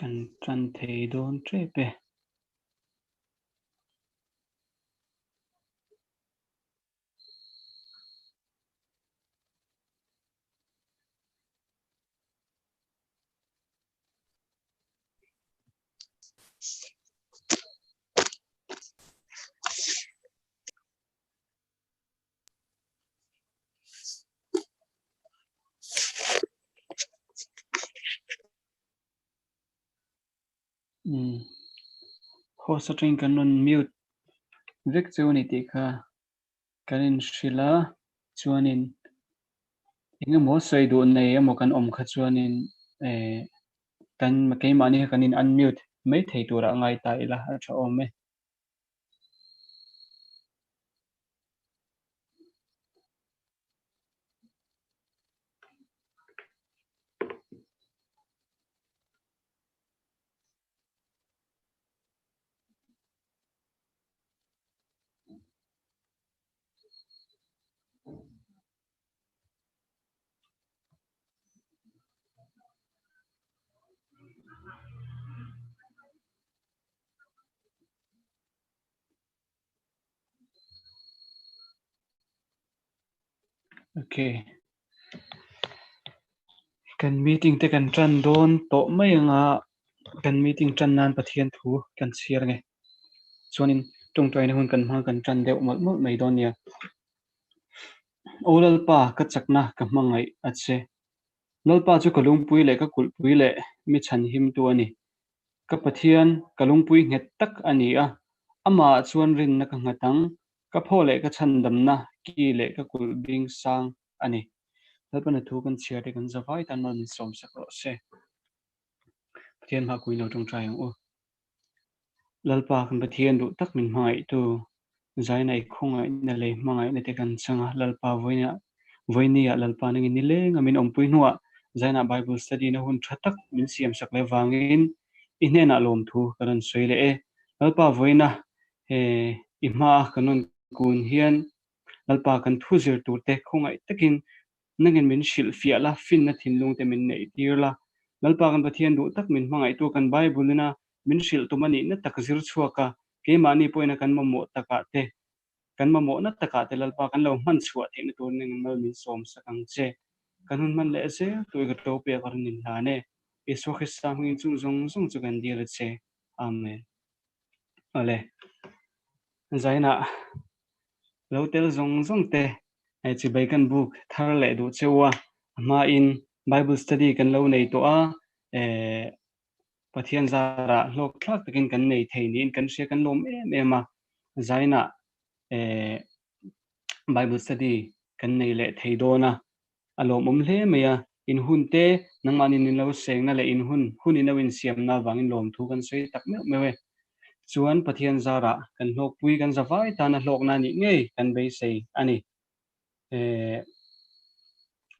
Kan tan thei dawn tep e. Umm host atangin kan rawn mute vek chu a ni tih kha kan inhrilh a chuanin engemaw sawi duh nei emaw kan awm kha chuanin eh kan keimahni kha kan in unmute mai thei turah ngai ta ila a tha awm e. Okay. Kan meeting te kan tan dawn tawh mai anga kan meeting tan nan Pathian thu kan chhiar nge. Chuanin tawngtaina hun kan hmang kan tan deuh mawlh mawlh mai dawn nia. Aw Lalpa ka chakna ka hmangaih a che. Lalpa chu ka lungpui leh ka kulhpui leh mi chhanhimtu a ni. Ka Pathian, ka lungpui nghet tak a ni a, amahah chuan rinna ka nghat ang, ka phaw leh ka chhandamna ki leh ka kulh bing sang a ni. Lalpana thu kan chhiar te kan zavai tan mal min sawmsak rawh se. Pathian hma kuin lo tawngtai ang u. Lalpa kan Pathian duh tak min hmangaihtu, Zaina i khawngaihna leh hmangaihna te kan chang a, Lalpa vawinia vawinia Lalpa nangin nileng a min awmpui hnuah Zaina Bible study na hun tha tak min siamsak leh vangin i hnenah lawmthu kan rawn sawi leh e. Lalpa vawiina he i hmaa kan rawn kun hian Lalpa kan thu zir tur te khawngaih takin Nangin min hrilh fiah la, finna thinlung te min neih tir la. Lalpa kan Pathian duh tak min hmangaihtu kan Bible ina min hrilh tum a nihna tak zir chhuak a, keimahni pawhin a kan mamawh takah te, kan mamawhna takah te Lalpa kan lo hman chhuah theihna tur nangin mal min sawm sak ang che. Kan hun hman leh zel tu i ka to pek a rawn inhlan e. Isua Krista hmingin chung zawng zawng chu kan dil a che. Amen. Awle. Zainah lo tel zawng zawng te chibai kan buk thar leh duh cheu a, a hmain Bible study kan lo nei tawh a, Pathian zarah hlawk thlak takin kan nei thei niin kan hria kan lawm em em a, zainah Bible study kan nei leh thei dawn a, A lawmawm hle mai a, in hun te nangmahni in lo sengna leh in hun hun in lo insiamna avangin lawmthu kan sawi tak meuh meuh e. Chuan Pathian zarah kan hlawkpui kan zavai tana hlawkna nih ngei kan beisei a ni. Eh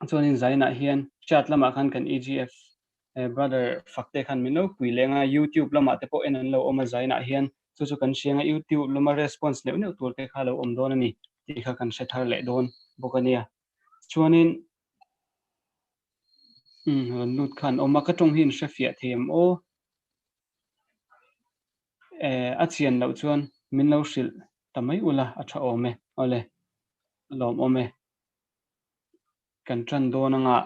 chuanin zainah hian chat lamah khan kan EGF brother Fakte khan min lo pui leng a, YouTube lamah te pawh en an lo awm a zainah hian chu chu kan hriang a, YouTube lama response neuh neuh tur te kha lo awm dawn a ni tih kha kan hre thar leh dawn bawk a nia. Chuanin umm rawn lut khan awm a, ka tawng hi in hre fiah thei em aw? Eh a chian loh chuan min lo hrilh ta mai ula a tha awm e, awle a lawmawm e. Kan tan dawn anga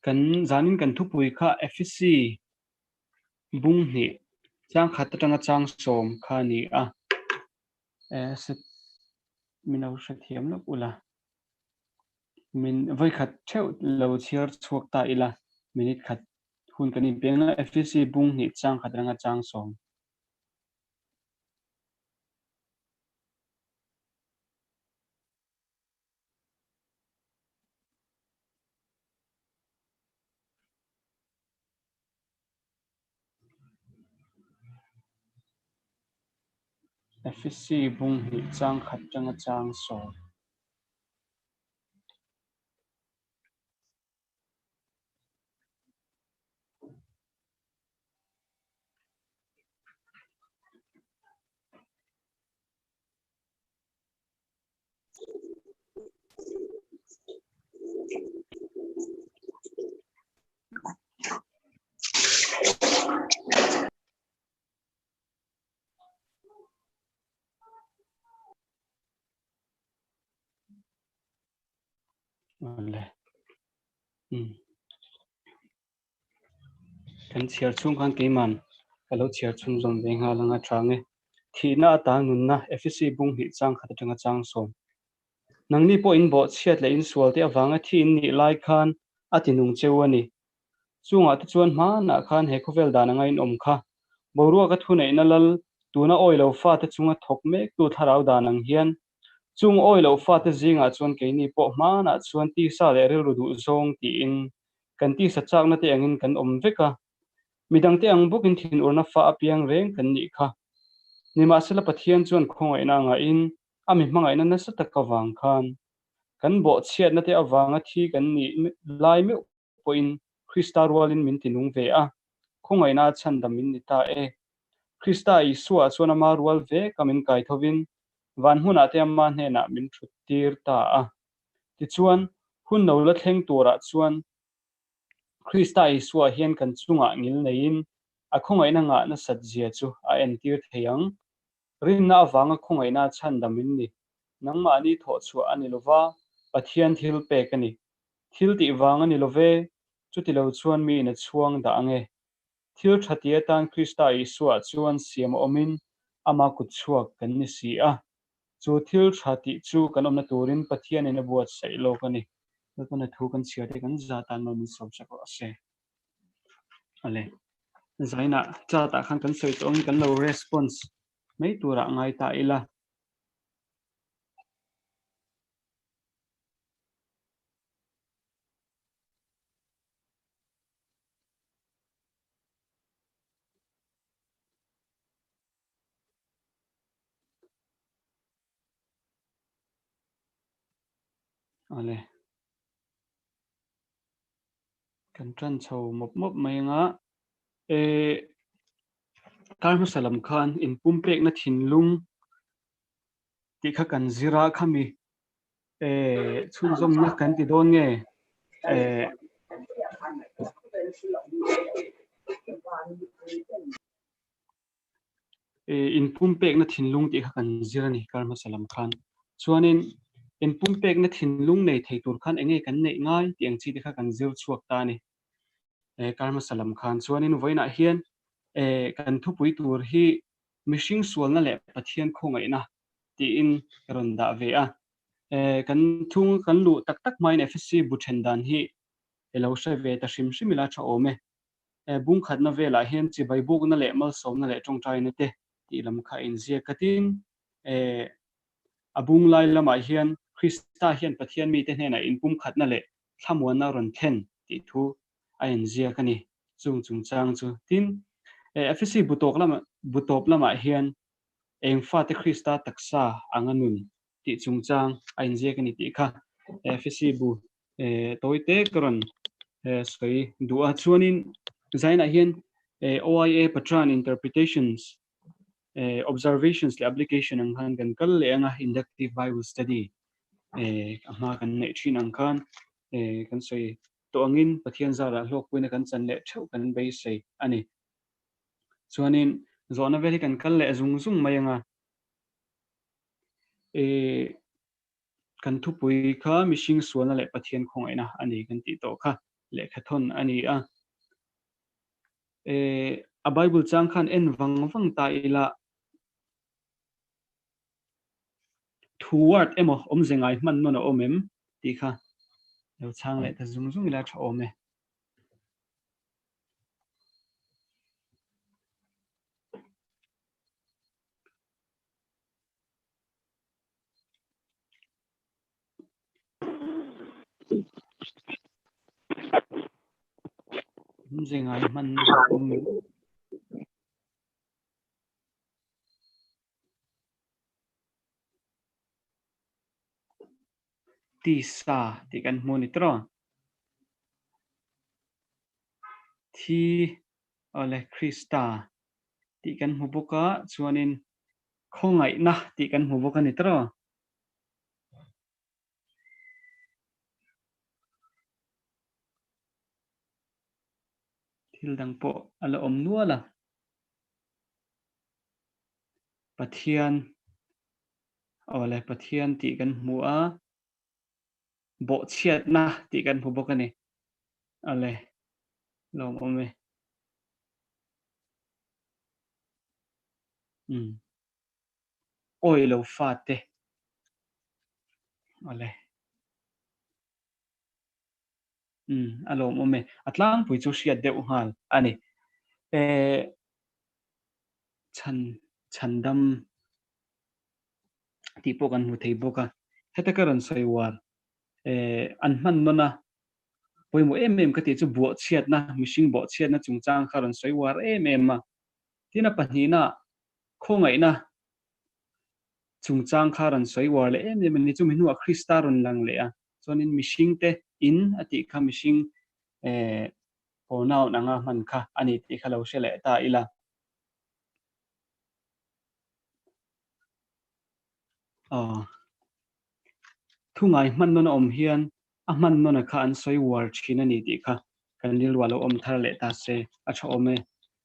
kan zanin kan thupui kha Efisi bung hnih chang khat atanga chang sawm kha a ni a. Eh set min lo hrethiam lawk ula min vawikhat theuh lo chhiar chhuak ta ila minute khat hun kan inpeng a Efesi bung hnih chang khat ranga chang sawm. Efesi bung hnih chang khat tanga chang sawm. Awle. Umm. Kan chhiar chhung khan keiman ka lo chhiar chhunzawm ve nghal anga tha nge. Thihna ata nunna Efesi bung hnih chang khat atanga chang sawm. Nangni pawh in bawhchhiat leh in sual te avanga thi in nih lai khan a ti nung cheu a ni. Chungah te chuan hmanah khan he khawvel dan anga in awm kha. Boruaka thuneihna lal tuna awi lo fate chunga thawk mektu thlarau dan ang hian Chung awi loh fate zingah chuan keini pawh hmanah chuan tisa leh rilru duh zawng tiin kan tisa chakna te angin kan awm vek a. Midangte ang bawkin thinurna fa apiang reng kan nih kha. Nimahsela Pathian chuan khawngaihna a ngahin a mi hmangaihna nasa tak avang khan kan bawhchhiatna te avanga thi kan nih lai meuh pawhin Krista rualin min tinung ve a, khawngaihna a chhandam min ni ta e. Krista Isua chuan ama rual vek a min kai thovin van hmunah te ama hnenah min thut tir ta a. Tichuan, hun lo la thleng turah chuan Krista Isua hian kan chungah ngil neiin a khawngaihna ngah nasat zia chu a entir thei ang. Rinna avanga khawngaihna a chhandam in ni. Nangmahni thawhchhuah a ni lova, Pathian thil pek a ni. Thil tih vang a ni lo ve, chuti lo chuan mi in a chhuang dah ang e. Thil tha ti atan Krista Isua chuan siam a awmin ama kut chhuak kan ni si a. Chu thil tha tih chu kan awmna turin Pathianin a buatsaih lawk a ni. Lalpana thu kan chhiar te kan za tan maw min sawm sak rawh se. Ale. Zainah chat ah khan kan sawi tawh angin kan lo response mai turah ngai ta ila. Ale. Kan tan chho mawp mawp mai anga e kar hmasa lam khan inpumpekna thinlung tih kha kan zir a khami eh chhunzawmna kan ti dawn nge eh eh inpumpekna thinlung tih kha kan zir a ni kar hmasa lam khan chuanin inpumpekna thinlung nei thei tur khan enge kan neih ngai tih ang chi te kha kan zir chhuak ta a ni eh kar hmasa lam khan chuanin vawiinah hian eh kan thupui tur hi mihring sualna leh Pathian khawngaihna tiin ka rawn dah ve a. Kan thung kan luh tak tak hmain FSC bu then dan hi i lo hre ve ta hrim hrim ila tha awm e. Bung khatna velah hian chibai bukna leh malsawmna leh tawngtaina te tih lam kha a inziak a tin, a bung lai lamah hian Krista hian Pathian mite hnenah inpumkhatna leh thlamuanna a rawn thlen tih thu a inziak a ni. Chung chungchang chu tin, FSC bu tawk lamah bu tawp lamah hian eng fate Krista taksa anga nun tih chungchang a inziak a ni tih kha FSC bu tawi te ka rawn sawi duh a. Chuanin zainah hian OIA Patran Interpretations, Observations leh Application ang khan kan kal leh anga Inductive Bible Study a hma kan neih thin ang khan kan sawi tawh angin Pathian zarah hlawkpuina kan chan leh theuh kan beisei a ni. Chuanin zawhna vel hi kan kal leh zung zung mai anga eh kan thupui kha mihring sualna leh Pathian khawngaihna a ni kan tih tawh kha lehkhathawn a ni a. Eh a Bible chang khan en vang vang ta ila Thu word emaw awmze ngai hman nawn a awm em tih kha lo chhang leh ta zung zung ila tha awm e. Awmze ngai hman nawn a awm em? Tisa tih kan hmu a ni tawh. Thi awle Krista tih kan hmu bawk a, chuanin khawngaihna tih kan hmu bawk a ni tawh. Thil dang pawh a la awm nual a. Pathian awle Pathian tih kan hmu a. Bawhchhiatna tih kan hmu bawk a ni. Awle, lawmawm e. Umm. Awi lo fate. Awle. Umm, a lawmawm e. A tlangpui chu hriat deuh nghal a ni. Eh, chhan, chhandam tih pawh kan hmu thei bawk a. Heta ka rawn sawi uar, eh, an hman nawn a, pawimawh em em ka tih chu buahchhiatna, mihring buahchhiatna chungchang kha rawn sawi uar em em a. Tin a pahnihna, khawngaihna chungchang kha rawn sawi uar leh em em a ni. Chumi hnuah Krista rawn lang leh a, chuanin mihringte in a tih kha mihring eh pronoun anga hman kha a ni tih kha lo hre leh ta ila. Aw. Thungai hman nawn a awm hian a hman nawn a kha an sawi uar thin a ni tih kha kan rilru a lo awm thar leh ta se a tha awm e.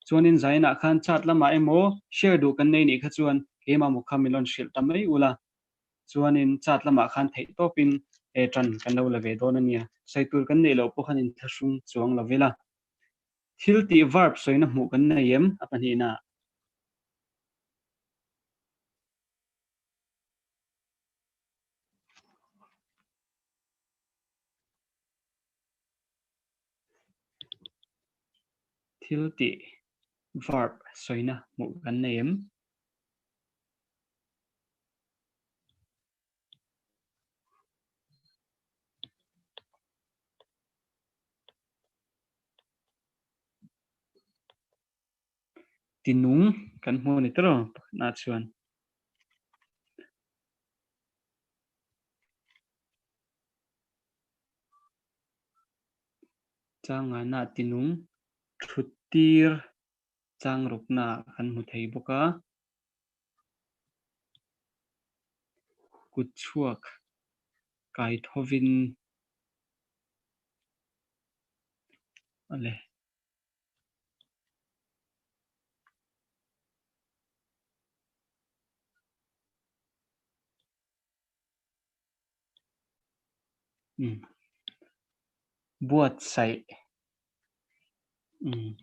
Chuanin Zainah khan chat lamah emaw share duh kan nei nih kha chuan keimah maw kha min rawn hrilh ta mai ula. Chuanin chat lamah khan theih tawpin e tan kan lo la ve dawn a nia. Sawi tur kan neih loh pawh khan inthlahrung chuang lo ila. Thil tih verb sawina hmuh kan nei em a pahnihna? Thil tih verb sawina hmuh kan nei em? Tinung kan hmu a ni tawh pakhatna chuan. Changana tinung thut tir changrukna kan hmu thei bawk a. Kut chhuak kai thovin a le. Umm. Buatsaih. Umm.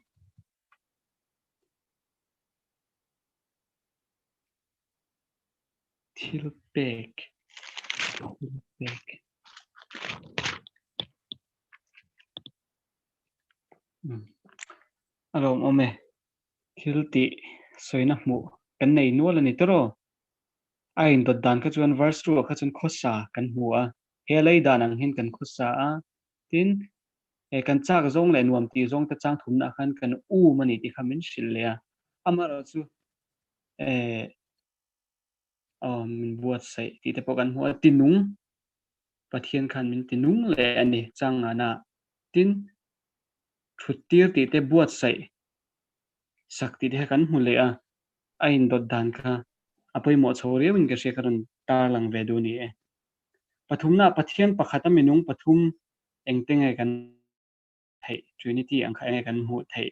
Thil pek. Thil pek. Umm. A lawmawm e. Thil tih sawina hmuh kan nei nual a ni tawh. A indawt dan kha chuan verse 2 ah kha chuan khawsa kan hmu a, he lei dan ang hian kan khawsa a, tin he kan chak zawng leh nuam tih zawng te chang thumna ah khan kan um a ni tih kha min hrilh leh a, amaherawh chu eh aw min buatsaih tih te pawh kan hmu a, tinung Pathian khan min tinung leh a ni chang ngana, tin thut tir tih te buatsaih sak tih te kha kan hmu leh a. A indawt dan kha a pawimawh chho riauin ka hria ka rawn tarlang ve duh ni e. Pathumna Pathian pakhata minung pathum engte nge kan theih, Trinity ang kha enge kan hmuh theih?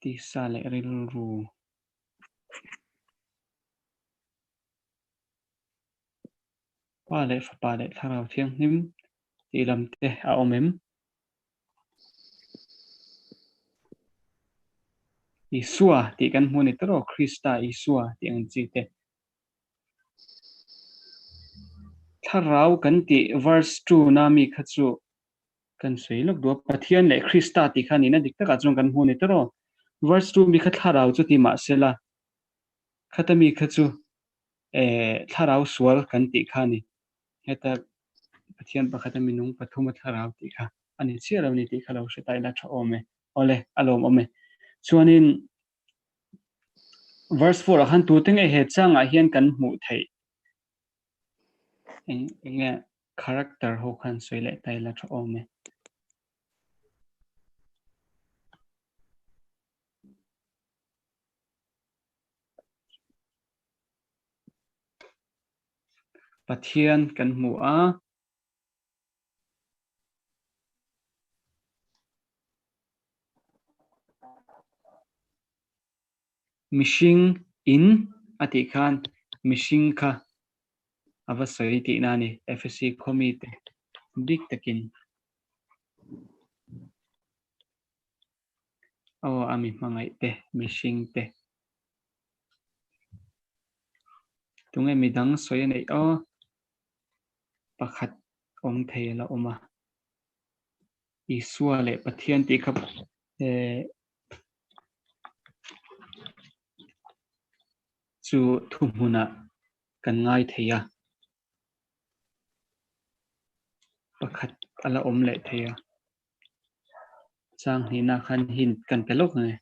Tisa leh rilru. Pa leh Fapa leh Thlarau Thianghlim tih lam te a awm em? Isua tih kan hmu a ni tawh, Krista Isua tih ang chi te. Thlarau kan tih verse 2 na mi kha chu kan sawi lawk duh a, Pathian leh Krista tih kha nihna dik takah chuan kan hmu a ni tawh. Verse 2 mi kha thlarau chu ti mah sela, Khata mi kha chu eh thlarau sual kan tih kha a ni. Heta Pathian pakhata minung pathuma thlarau tih kha a ni chiah lo ni tih kha lo hre ta ila tha awm e. Awle, a lawm awm e. Chuanin verse 4 ah khan tute nge he changah hian kan hmuh theih? Eng enge character ho khan sawi leh ta ila tha awm e. Pathian kan hmu a. Mihring in a tih khan mihring kha a va sawi tihna a ni, Ephesi khaw mite bik takin. Aw a mi hmangaih te, mihring te. Tunge midang sawi a neih aw? Pakhat awm thei a la awm a. Isua leh Pathian tih kha chu thuhmunah kan ngai thei a, pakhat a la awm leh thei a, chang hnihna khan hint kan pe lawk ang e.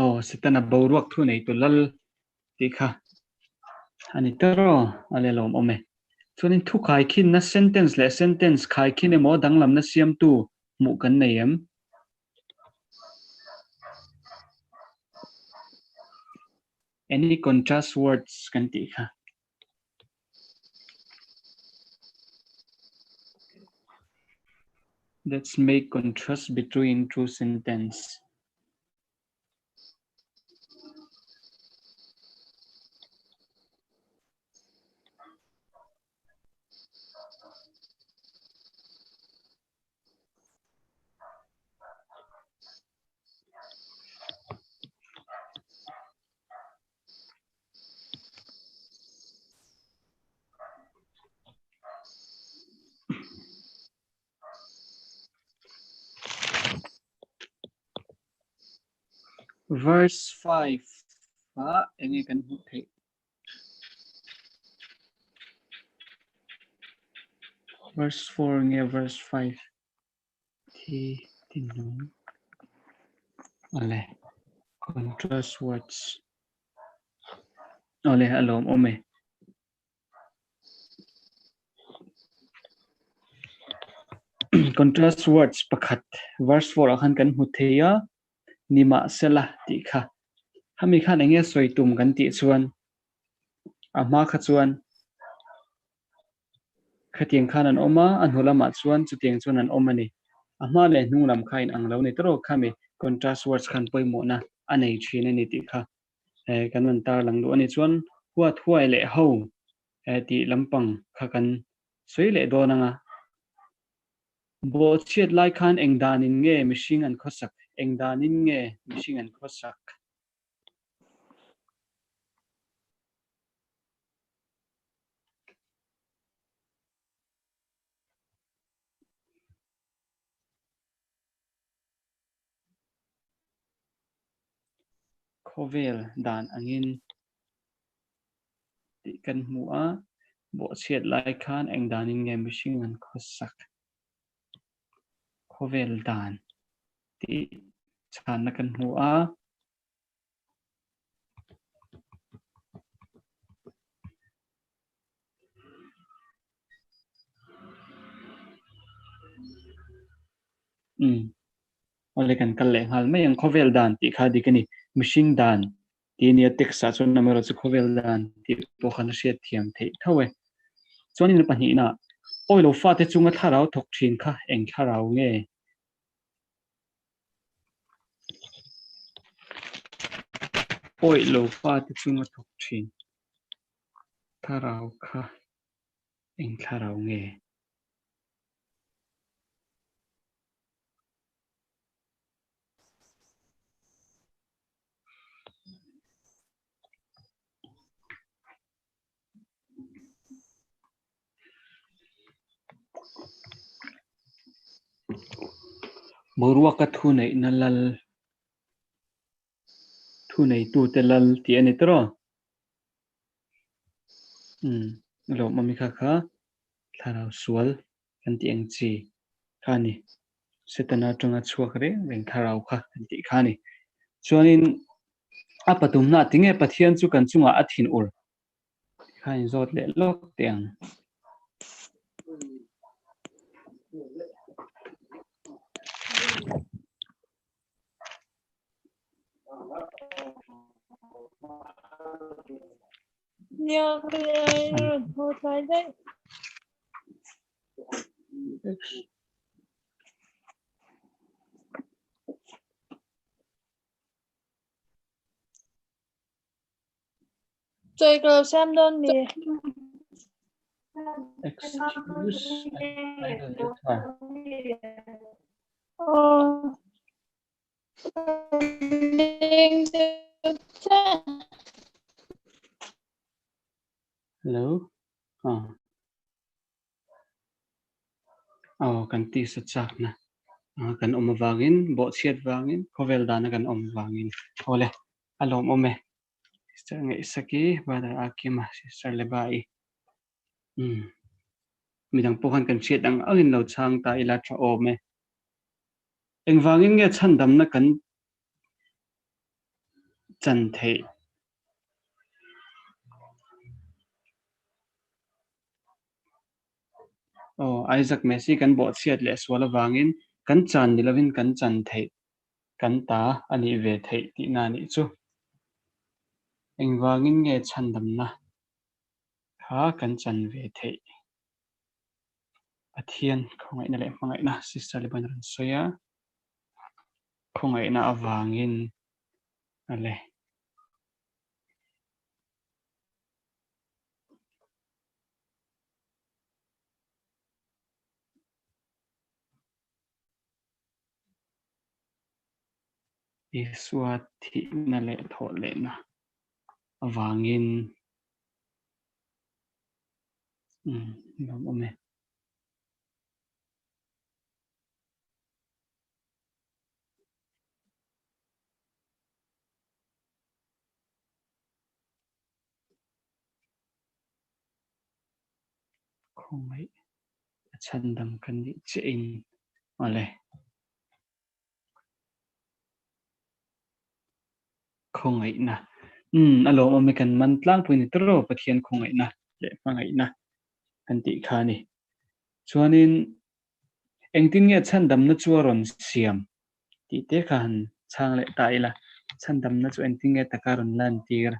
Aw, Setana boruak thu neitu lal tih kha a ni ta rawh a le lawm awm e. Chuanin thu khaikhinna sentence leh sentence khaikhin emaw danglamna siamtu hmuh kan nei em? Any contrast words kan tih kha. Let's make contrast between two sentence. Verse 5 ah enge kan hmuh theih? Verse 4 nge verse 5? Thi tinung. Ale. Contrast words. Ale, a lawm awm e. Contrast words pakhat verse 4 ah khan kan hmu thei a, nimahsela tih kha. Hemi khan enge sawi tum kan tih chuan a hma kha chuan khatiang khan an awm a, a hnu lamah chuan chutiang chuan an awm a ni. A hma leh hnung lam kha inang lo ni tawrh khami contrast words khan pawimawhna a nei thin a ni tih kha kan rawn tarlang duh a ni. Chuan huat huai leh ho tih lampang kha kan sawi leh dawn ang a. Bawhchhiat lai khan eng danin nge mihring an khawsak? Eng danin nge mihring an khawsak? Khawvel dan angin tih kan hmu a, bawhchhiat lai khan eng danin nge mihring an khawsak? Khawvel dan tih chhanna kan hmu a. Umm. Awle kan kal leh nghal mai ang khawvel dan tih kha dik a ni. Mihring dan tih a nia text ah chuan amaherawh chu khawvel dan tih pawh khan a hriat thiam theih tho e. Chuanin a pahnihna awilo fate chunga thlarau thawk thin kha eng thlarau nge? Awilo fate chunga thawk thin thlarau kha eng thlarau nge? Boruaka thuneihna lal, thuneitute lal tih a ni tawh. Umm, lawmawm i kha kha thlarau sual kan tih ang chi kha a ni. Setana atanga chhuak reng reng thlarau kha kan tih kha a ni. Chuanin a patumna tinge Pathian chu kan chungah a thin ur tih kha inzawt leh lawk teh ang. Nia ka rawn haw tlai daih. Chawi ka lo siam dawn mi? Excuse idolater. Aw. Hello. Ah. Aw kan tisa chakna kan awm avangin bawhchhiat vangin khawvel dana kan awm avangin awle a lawmawm e sister Ngaihsaki brother Akima sister Lebai um midang pawh khan kan hriat ang angin lo chhang ta ila tha awm e engvangin nge chhandamna kan chan theih Aw, Isaac Messi kan bawhchhiat leh sual avangin kan chan ni lovin kan chan theih, kan ta a nih ve theih tihna a nih chu. Engvangin nge chhandamna kha kan chan ve theih? Pathian khawngaihna leh hmangaihna Sister Liban a rawn sawi a, khawngaihna avangin a le. Isua thihna leh thawh lehna avangin umm lawmawm e. Khawngaih a chhandam kan nih chiah in awle. Khawngaihna umm a lawmawm e kan man tlangpui ni tawrh Pathian khawngaihna leh hmangaihna kan tih kha a ni. Chuanin engtin nge chhandamna chu a rawn siam tih te kha han chhang leh ta ila, chhandamna chu engtin nge taka rawn lantir?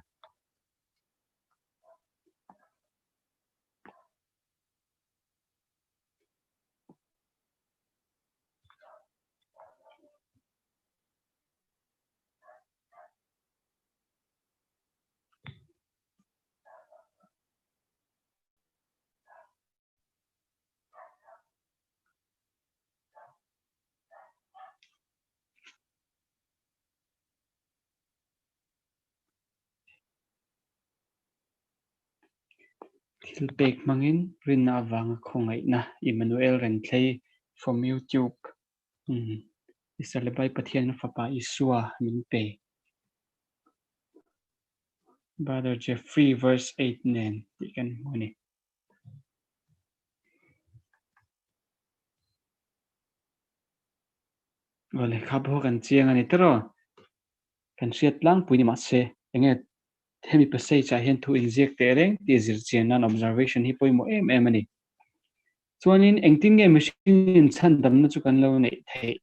Thil pek hmangin rinna avanga khawngaihna Emmanuel Renthlei from YouTube Israel Bai Pathian fapa Isua min pe. Brother Jeffrey verse 8 nen tih kan hmu a ni. Aw lehkha pawh kan chiang a ni tiraw? Kan hriat tlangpui ni mahse enge hemi passage ah hian thu inziak teh reng tih zir chian nan observation hi pawimawh em em a ni. Chuanin engtin nge mihringin chhandamna chu kan lo neih theih?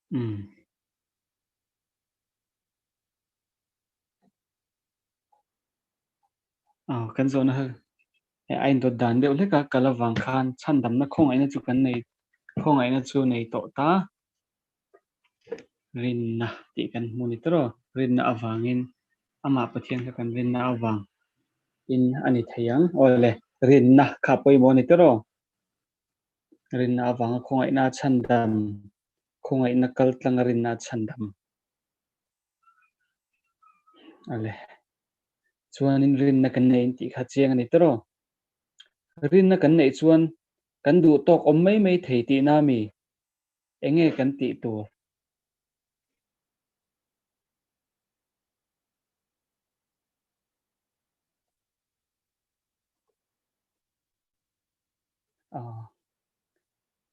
Umm. Aw, kan zawhna kha a indawt dan deuh hlek a, kal avang khan chhandamna khawngaihna chu kan nei, khawngaihna chu nei tawh ta rinna tih kan hmu ni tawrh aw, rinna avangin amah Pathian kha kan rinna avang in a ni thei ang, aw le rinna kha pawimawh a ni tawrh aw, rinna avanga khawngaihna a chhandam, khawngaihna kal tlanga rinna a chhandam. Ale. Chuanin rinna kan nei tih kha chiang a ni tawrh aw. Rinna kan neih chuan kan duh tawk awm mai mai thei tihna mi enge kan tih tur? Aw.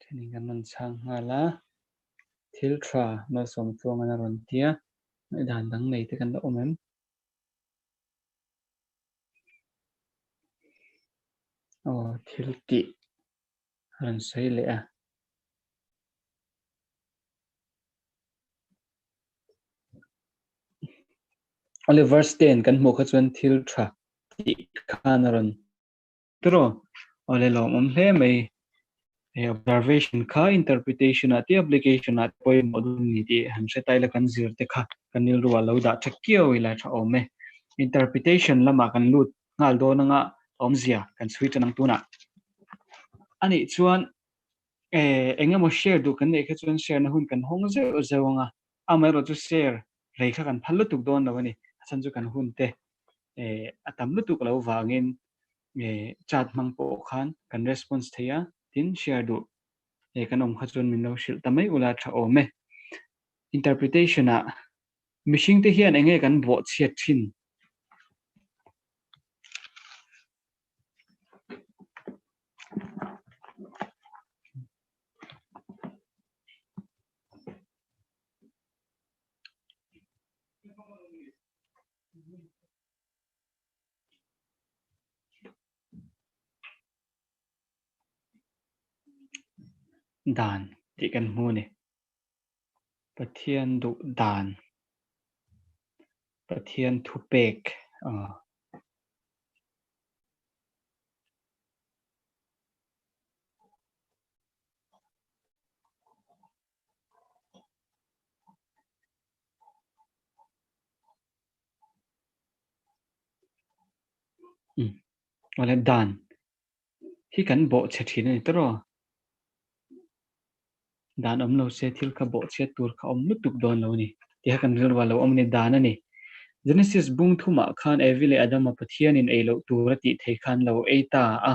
Thenin kan rawn chhang nghal a. Thil tha malsawm chuangan a rawn ti a, ngaihdan dang nei te kan la awm em? Aw, thil tih a rawn sawi leh a. Awle verse 10 kan hmuh kha chuan thil tha tih khan a rawn Tiraw? Awle lawmawm hle mai. He observation kha interpretation ah te application ah te pawimawh dawn ni tih han hre ta ila kan zir te kha kan rilru ah lo dah tha kiau ila tha awm e. Interpretation lamah kan lut nghal dawn anga awmzia kan chhui tan ang tunah. Anih chuan eng emaw share duh kan neih kha chuan share na hun kan hawng zeuh zeuh anga amaherawh chu share rei kha kan phal lutuk dawn lo a ni. A chhan chu kan hun te a tam lutuk lo vangin chat hmang pawh khan kan response thei a, tin share duh kan awm kha chuan min lo hrilh ta mai ula tha awm e. Interpretation ah mihring te hian enge kan bawhchhiat thin? Dan tih kan hmu a ni. Pathian duh dan, Pathian thupek aw. Awle dan hi kan bawh chhe thin a ni tawrh aw. Dan awm lo se thil kha bawh chhiat tur kha awm lutuk dawn lo a ni tih kha kan rilru a lo awm a ni dan a ni. Genesis bung thumah khan Evi leh Adama Pathianin ei loh tur a tih thei khan lo ei ta a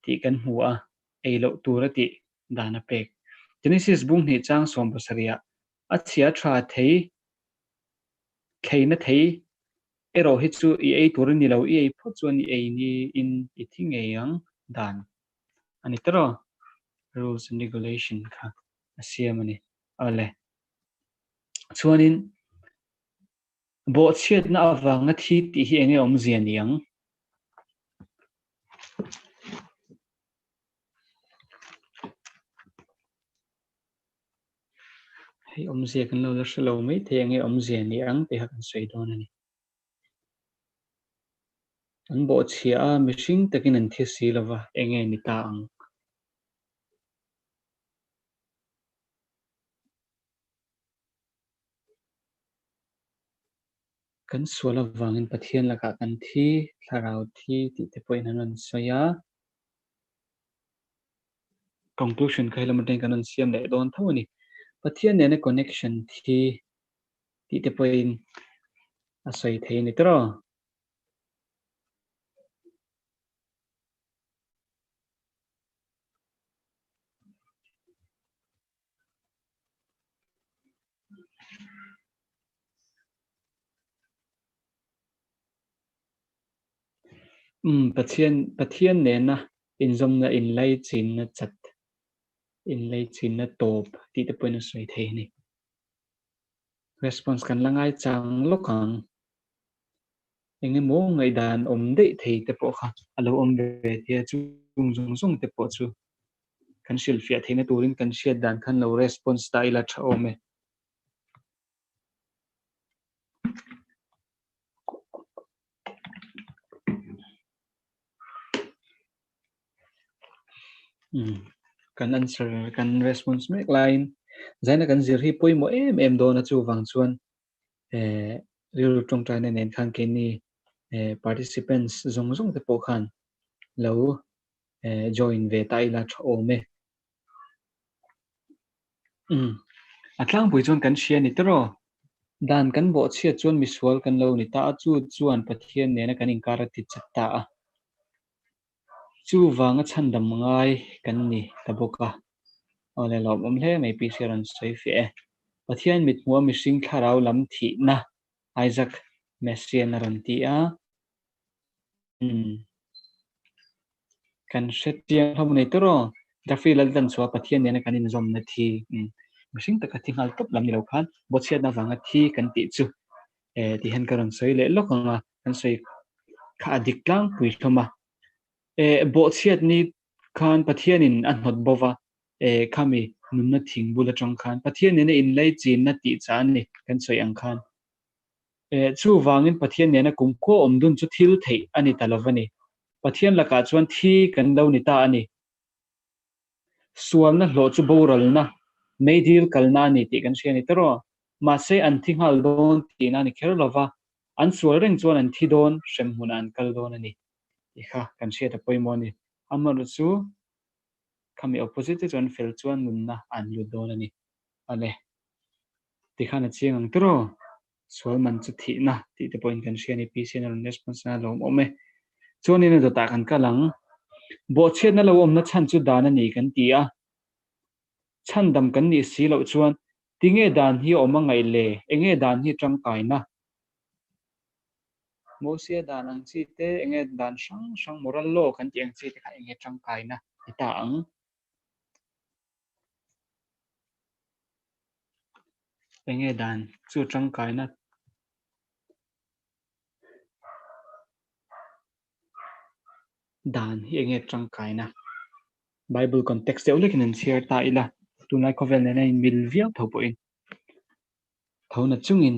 tih kan hmu a, ei loh tur a tih dan a pek. Genesis bung hnih chang 70 ah a chhia tha thei Thleina thei erawh hi chu i ei tur a ni lo, i ei phawt chuan i ei niin i thi ngei ang dan a ni tawrh. Rules and regulation kha a siam a ni. Awle. Chuanin bawhchhiatna avanga thi tih hi enge awmzia ni ang? Hei awmzia kan lo la hre lo mai thei ang e, awmzia ni ang tih kha kan sawi dawn a ni. An bawhchhia a, mihring takin an thi si lo va, enge ni ta ang? Kan sual avangin Pathian lakah kan thi, thlarau thi tih te pawhin an rawn sawi a. Conclusion kha helam atangin kan rawn siam leh dawn tho a ni. Pathian nena connection thi tih te pawhin a sawi thei a ni tawrh. Umm Pathian Pathian nena inzawmna inlaichinna chat inlaichinna tawp tih te pawhin a sawi thei a ni. Response kan la ngai chang lawk ang. Engemaw ngaihdan awm daih thei te pawh kha a lo awm ve tia chung zawng zawng te pawh chu kan hrilhfiah theihna turin kan hriat dan khan lo response ta ila tha awm e. Kan answer kan response mek laiin zaina kan zir hi pawimawh em em dawn a chuvang chuan eh rilru tawngtaina nen khan keini eh participants zawng zawng te pawh khan lo eh join ve ta ila tha awm e. Umm a tlangpui chuan kan hria ni tawrh aw. Dan kan bawhchhiat chuan misual kan lo ni ta a, chu chuan Pathian nena kan inkar a ti chat ta a. Chuvanga chhandam ngai kan ni ta bawk a. Aw le lawmawm hle mai PC a rawn sawi fiah e. Pathian mithmuha mihring thlarau lam thihna Isaac Messian a rawn ti a. Umm. Kan hre chiang hlawm nei tawrh aw. Jeffrey Laltan chhuah Pathian nena kan inzawmna thi. Umm. Mihring taka thi nghal tawp lam ni lo khan bawhchhiatna avanga thi kan tih chu eh ti hian ka rawn sawi leh lawk ang a, kan sawi kha a dik tlangpui hlawm a. Eh bawhchhiat ni khan Pathianin a hnawt bo va, eh khami nunna thing bul atang khan Pathian nena inlei chinna tih chah a ni kan sawi ang khan. Eh chuvangin Pathian nena kumkhua awm dun chu thil theih a ni ta lo va ni. Pathian lakah chuan thi kan lo ni ta a ni. Sualna hlawh chu boralna, meidil kalna a ni tih kan hria a ni tawh. Mahse, an thi nghal dawn tihna a ni kher lo va, an sual reng chuan an thi dawn, hremhmunah an kal dawn a ni tih kha kan hriat a pawimawh a ni. Amaherawhchu chu khami opposite te chuan fel chuan nunna an lut dawn a ni. Awle, tikhan a chiang ang tawh. Sual man chu thihna tih te pawhin kan hria a ni. PCN a rawn response na a lawm awm e. Chuanin a dawtah kan kal ang. Bawhchhiatna lo awmna chhan chu dan a ni kan ti a. Chhandam kan nih si loh chuan tinge dan hi a awm a ngaih le? Enge dan hi tangkaina? Mosia dan ang chi te, enge dan hrang hrang moral law kan tih ang chi te kha enge tangkaina ni ta ang? Enge dan chu tangkaina? Dan hi enge tangkaina? Bible context deuh lekin an chhiar ta ila, tunlai khawvel nena inmil viau tho pawhin tho na chungin.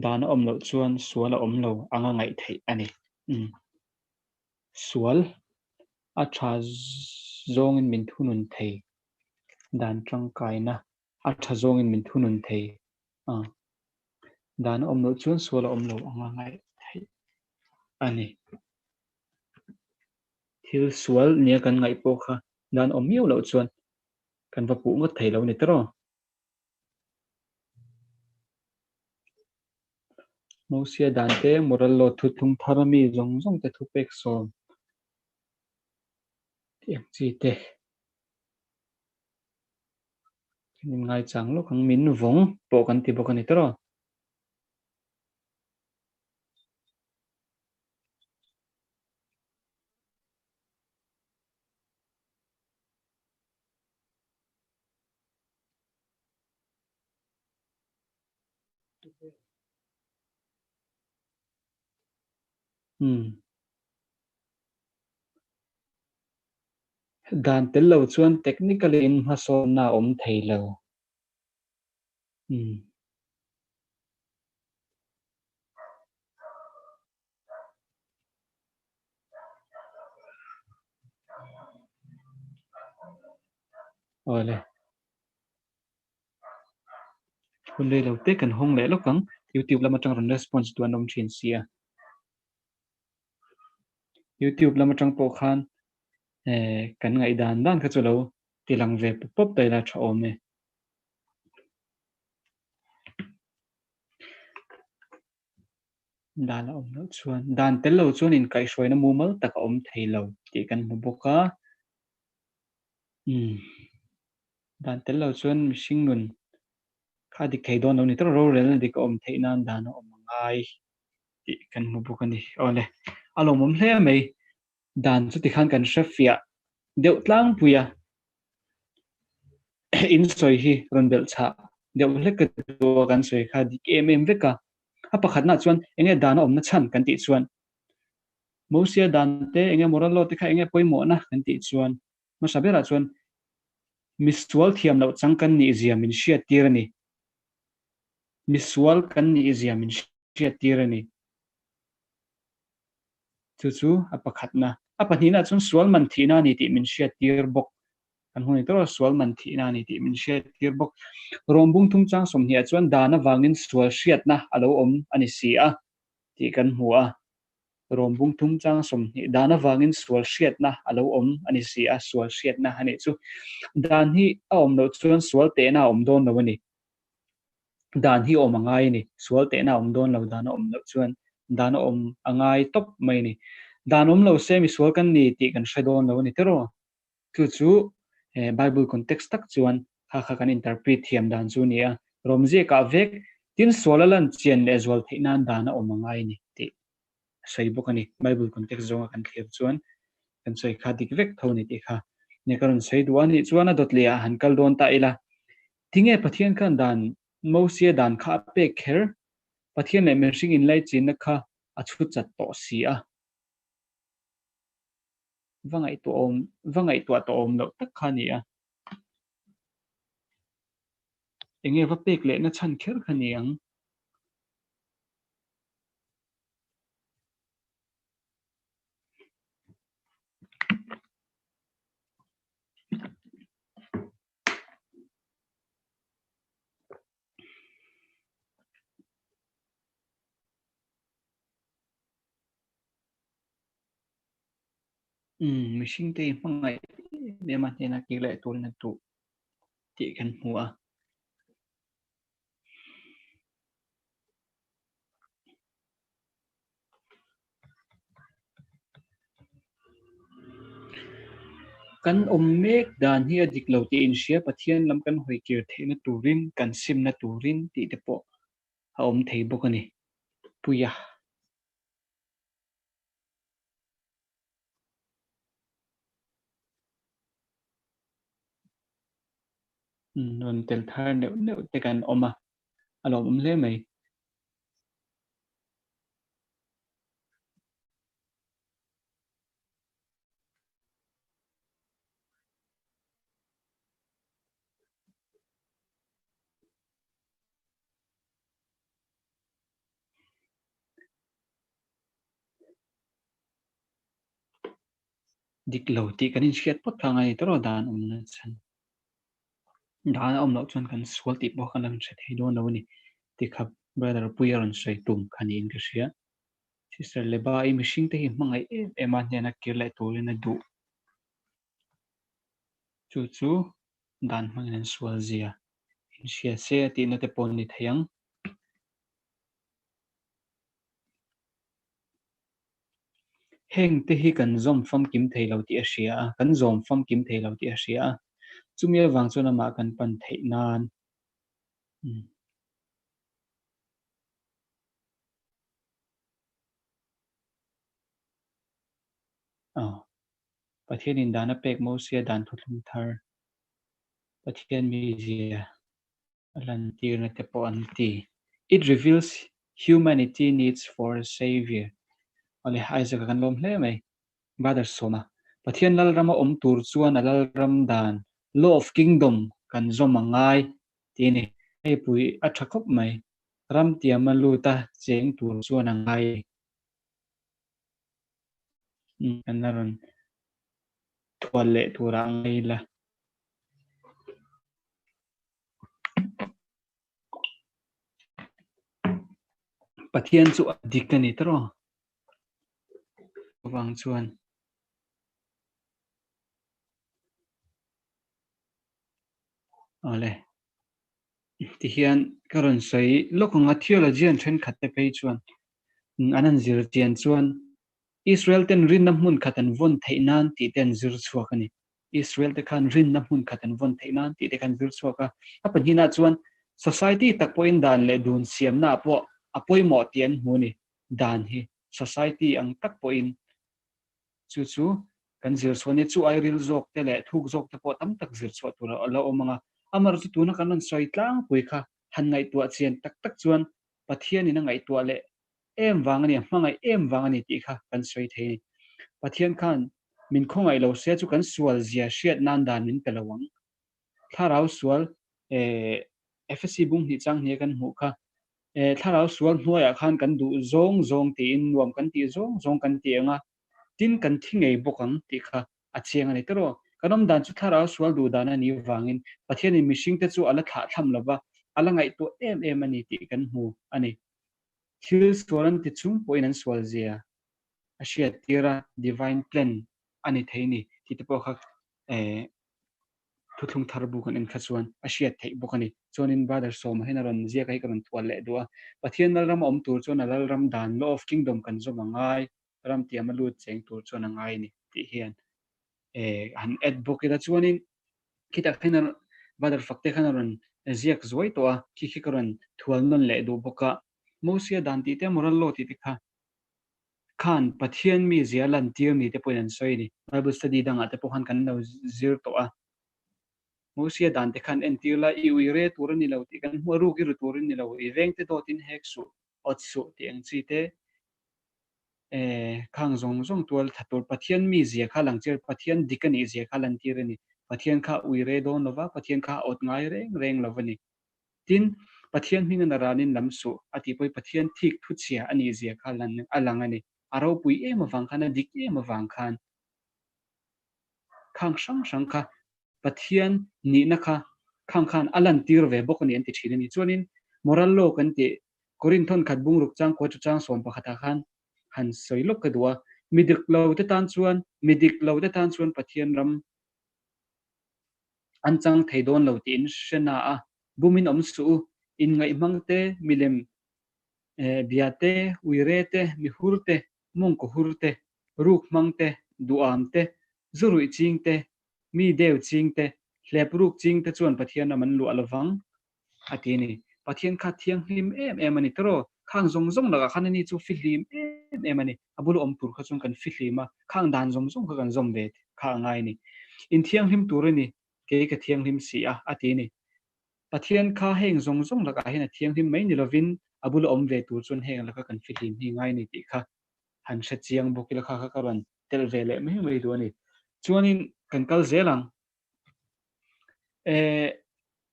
Dan a awm loh chuan sual a awm lo anga ngaih theih a ni. Umm. Sual a tha zawngin min thunun thei. Dan tangkaina a tha zawngin min thunun thei. A. Dan a awm loh chuan sual a awm lo anga ngaih theih a ni. Thil sual nia kan ngaih pawh kha dan awm miau loh chuan kan va puh ngawt thei lo ni tawh. Mosia dan te, moral law thuthlung thar ami zawng zawng te thupek sawm tih ang chi te kan inngaichang lawk ang, min vawng pawh kan ti bawk a ni tawh. Umm. Dan tel lo chuan technically in hmasawnna a awm thei lo. Umm. Awle. Hun rei lo te kan hawng leh lawk ang. Youtube lam atang rawn response duh an awm thin si a. Youtube lam atang pawh khan eh kan ngaihdan dan kha chu lo tilang ve pawp pawp ta ila tha awm e. Dan a awm loh chuan dan tel lo chuan inkaihhruaina mumal tak a awm thei lo tih kan hmu bawk a. Umm dan tel lo chuan mihring nun kha a dik thei dawn lo ni tawrh rorelna dik a awm theih nan dan a awm a ngai tih kan hmu bawk a ni. Awle a lawmawm hle mai dan chu tikhan kan hre fiah deuh tlangpui a. In sawi hi rawn belh chhah deuh hlek ka duh a kan sawi kha dik em em vek a. A pakhatna chuan enge dan a awmna chhan kan tih chuan Mosia dan te enge moral law te kha enge pawimawhna kan tih chuan hmasa berah chuan misual thiam loh chang kan nih zia min hriat tir a ni. Misual kan nih zia min hriat tir a ni. Chu chu a pakhatna. A pahnihna chuan sual man thihna a ni tih min hriat tir bawk. Kan hun ni tawh a, sual man thihna a ni tih min hriat tir bawk. Rawm bung thum chang 20 ah chuan dan avangin sual hriatna a lo awm a ni si a tih kan hmu a. Rawm bung thum chang 20 dan avangin sual hriatna a lo awm a ni si a, sual hriatna a nih chu. Dan hi a awm loh chuan sual tehna a awm dawn lo a ni. Dan hi awm a ngai a ni. Sual tehna a awm dawn lo, dan a awm loh chuan dan a awm a ngai tawp mai a ni. Dan awm lo se misual kan ni tih kan hre dawn lo a ni tiraw? Chu chu Bible context tak chuan kha kha kan interpret thiam dan chu a ni a. Rawmziakah vek. Tin, sual a lan chian leh zual theih nan dan a awm a ngai a ni tih a sawi bawk a ni. Bible context zawnga kan thlir chuan kan sawi kha dik vek tho a ni tih kha nia ka rawn sawi duh a nih chuan a dawt leh ah han kal dawn ta ila. Tinge Pathian khan dan Mosia dan kha a pek kher? Pathian leh mihring inlaichinna kha a chhut chat tawh si a. Va ngaihtuah awm, va ngaihtuah tawh awm loh tak kha a ni a. Enge va pek lehna chhan kher kha ni ang? Umm, mihring te hi hmangaih em em a hnena kir leh turin a duh tih kan hmu a. Kan awm mek dan hi a dik lo tih inhria Pathian lam kan hawi kir theihna turin, kan simna turin tih te pawh a awm thei bawk a ni. Puia. Rawn tel thar neuh neuh te kan awm a, a lawmawm hle mai. Dik lo tih kan inhriat phawt kha ngai tawrh a dan awm na chhan. Dan a awm loh chuan kan sual tih pawh kan la hre thei dawn lo a ni tih kha brother Puia rawn sawi tum kha niin ka hria. Sister Leba i mihring te hi hmangaih em em a hnena kir leh turin a duh. Chu chu dan hmangin an sual zia inhria se a tihna te pawh a ni thei ang. Heng te hi kan zawm famkim thei lo tih a hria a, kan zawm famkim thei lo tih a hria a, chumi avang chuan amah kan pan theih nan Aw, Pathianin dan a pek Mosia dan thuthlung thar, Pathian mizia a lantirna te pawh an ti. It reveals humanity needs for a saviour. Awle, Isaac a kan lawm hle mai. Brother Sawma, Pathian Lalrama awm tur chuan a Lalram dan, Law of Kingdom, kan zawm a ngai tih a ni. Hei pui a tha khawp mai. Ram tiama lut a cheng tur chuan a ngai. Kan la rawn thual leh turah a ngai la. Pathian chu a dik a ni tawrh aw. Chuvang chuan Awle tihian ka rawn sawi lawk ang a theologian thenkhat te phei chuan an han zir chian chuan Israel ten rinna hmun khat an vawn theih nan tih te an zir chhuak a ni. Israel te khan rinna hmun khat an vawn theih nan tih te khan zir chhuak a. A pahnihna chuan society tak pawhin dan leh dun siamna ah pawh a pawimawh tih an hmu a ni. Dan hi society ang tak pawhin chu chu kan zir chhuah a nia. Chu ai ril zawk te leh thuk zawk te pawh tam tak zir chhuah tur a la awm ang a. Amaherawhchu tuna kan rawn sawi tlangpui kha han ngaihtuah chian tak tak chuan Pathianin a ngaihtuah leh em vang a ni, a hmangaih em vang a ni tih kha kan sawi thei a ni. Pathian khan min khawngaih lo se chu kan sual zia hriat nan dan min pe lo ang. Thlarau sual eh Efesi bung hnih chang hnih a kan hmuh kha eh thlarau sual hnuaiah khan kan duh zawng zawng tiin nuam kan tih zawng zawng kan ti ang a, tin kan thi ngei bawk ang tih kha a chiang a ni tawrh aw. Kan awm dan chu thlarau sual duh dan a nih vangin Pathianin mihringte chu a la thlah thlam lo va, a la ngaihtuah em em a ni tih kan hmu a ni. Thil sual an ti chung pawhin an sual zia a hriat tir a, divine plan a ni thei ni tih te pawh kha eh thuthlung thar bu kan en kha chuan a hriat theih bawk a ni. Chuanin Brother Sawma hian a rawn ziak a hi ka rawn thual leh duh a, Pathian Lalram a awm tur chuan a Lalram dan, Law of Kingdom, kan zawm a ngai, ram tiam a lut cheng tur chuan a ngai a ni tih hian eh han add bawk ila chuanin khitah khan a Brother Fakte khan a rawn ziak zuai tawh a, khi khi ka rawn thual nawn leh duh bawk a. Mosia dan tih te, moral law tih te kha khan Pathian mizia lantir ni te pawhin an sawi a ni. Bible study dangah te pawh khan kan lo zir tawh a. Mosia dan te khan entir la, i ui re tur a ni lo tih kan hmu a, ruk i ru tur a ni lo, i vengte dawtin hek suh, awt suh tih ang chi te, Khang zawng zawng tual tha tur Pathian mi zia kha lang chir, Pathian dik a nih zia kha lantir a ni. Pathian kha ui re dawn lova, Pathian kha a awt ngai reng reng lo a ni. Tin, Pathian hming a ranin lam suh a tih pawhin Pathian thik thu chhia a nih zia kha lan a lang a ni. A ropui em avang khan, a dik em avang khan khang hrang hrang kha Pathian nihna kha khang khan a lantir ve bawk a ni an ti thin a ni. Chuanin moral law kan tih Korinth thawnkhat bungruk chang kua chu chang sawm pakhatah khan han sawi lawk ka duh a, mi dik lo te tan chuan mi dik lo te tan chuan Pathian ram an chang thei dawn lo tiin hre na a, bumin awm suh u, inngaihhmang te, milem bia te, uire te, mihur te, mawngkaw hur te, ruk hmang te, duham te, zu ruih ching te, mi deu ching te, hlep ruk ching te chuan Pathian ram an luah lovang a ti a ni. Pathian kha thianghlim em em a ni tawh. Khang zawng zawng lakah khan ani chu fihlim em em a ni. A bula awm tur kha chuan kan fihlim a, khang dan zawng zawng kha kan zawm ve kha a ngai a ni. In thianghlim tur a ni, kei ka thianghlim si a, a ti a ni. Pathian kha heng zawng zawng lakah hian a thianghlim mai ni lovin a bula awm ve tur chuan heng laka kan fihlim hi ngai a ni tih kha han hre chiang bawk ila kha kha ka rawn telh ve leh mai mai duh a ni. Chuanin kan kal zel ang. Eh,